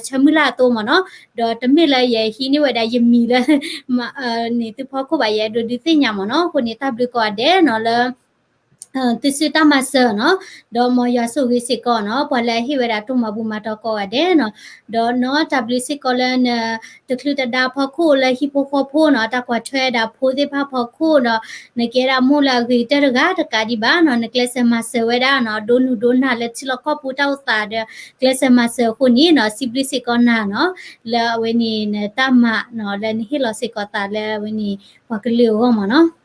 ဆၢမုၢ်လၢ်အသိးမးနီၤ, ဒီးတမ့ၢ်လၢယဟံးန့ၢ်ဝဲဒၣ်ယမံၤလၢ န့ၣ်သုဖီခိၣ်ဘၣ်, ယအဲၣ်ဒိးဒုးသ့ၣ်ညါမးနီၤ. အဃိန့ၣ် တၢ်ဘျုးကိးဂၤဒဲးနီၤလၢ သုစုတၢ်မၤစၢၤနီၤ, ဒီးမ်ယွၤဆိၣ်ဂ့ၤစ့ၢ်ကီးနီၤ, ပှၤလၢအဟ့ၣ်ဝဲဒၣ်တိၢ်မၤဘူၣ်မၤတီၤကိးဂၤဒဲးနီၤ, ဒီးနီၤတၢ်ဘျုးစ့ၢ်ကီးလၢန တချုးတဒါဖီခိၣ်လၢဟံၣ်ဖိဃီဖိနီၤ, တၢ်ကွၢ်ထွဲဒၣ်ဖိသ့ၣ်တဖၣ်ဖီခိၣ်ဒီး နကဲဒၣ်မိၢ်လၢအဂ့ၤကတၢၢ်တဂၤတကးဒံးဘၣ်နီၤ, နကျဲးစၢးမၤစၢၤဝဲဒၣ်နီၤ, ဒိနုာ်ဒိနၢ်လၢထံလီၢ်ကီၢ်ပူၤတၢ်အိၣ်သးဒီး ကျဲးစၢးမၤစၢၤအဃိန့ၣ်နီၤ, စံးဘျုးစ့ၢ်ကီးနၤနီၤ, လၢအဝဲန့ၣ်နတၢ်မၤနီၤ, လၢနဟ့ၣ်လီၤစ့ၢ်ကီးသးလၢအဝဲန့ၣ် ပှၤကလုာ်အဂီၢ်မးနီၤ.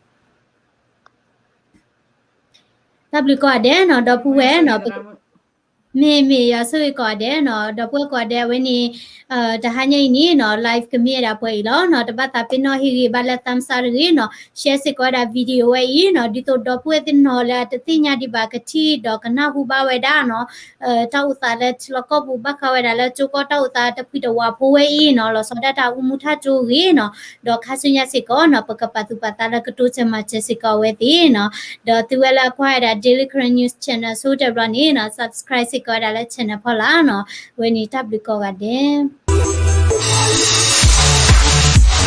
တၢ်ဘျုးကိးဂၤဒဲးနီၤ, ဒီပုၢ်ဝဲၢ်နီၤ, မ့ၢ်မ့ၢ်ယွၤဆိၣ်ဂ့ၤကိးဂၤဒဲးနီၤ, ဒီပုၢ်ဝဲၢ်ကိးဂၤဒဲး အဝဲန့ၣ် တဟါညါအံၤန့ၣ်နီၤ, live ကမ့ၢ်ဝဲဒၣ်ပှဲၤအံၤလီၤနီၤ, တဘၣ်သးပ့ၤနီၣ်ဟ့ၣ်ဂ့ၤဘၣ်လၢ thumbs up တဂ့ၤနီၤ, share စ့ၢ်ကီးဝဲဒၣ် video ဝဲအံၤနီၤ, ဒ်သိးဒီပုၢ်ဝဲၢ်သ့ၣ်နီၤလၢအတသ့ၣ်ညါဒံးဘၣ်ကထံၣ်ဒီးကနၢ်ဟူဘၣ်ဝဲဒၣ်နီၤ, တၢ်အိၣ်သးလၢထံလီၢ်ကီၢ်ပူၤဘၣ်ဃးဝဲဒၣ်လၢကၠိကီၢ်တၢ်အိၣ်သးတဖှံတဝးဖိဝဲအံၤနီၤ, လီၤဆီဒၣ်တၢ်အူမူထၣ်ကၠိဂ့ၤနီၤ, ဒီးခါဆူညါစ့ၢ်ကီးနီၤ, ပကပာ်သူၣ်ပာ်သးလၢကတိစၢၤမၤစၢၤစ့ၢ်ကီးအဝဲသ့ၣ်နီၤ, ဒီးသုဝဲလၢကွၢ်ဝဲဒၣ် Daily Karen News Channel ဆိကတၢၢ်ဘျီန့ၣ်နီၤ, subscribe စ့ၢ်ကီးဝဲဒၣ်လၢ channel ဖီလာ်နီၤ, အဝဲန့ၣ်တၢ်ဘျုးကိးဂၤဒဲး.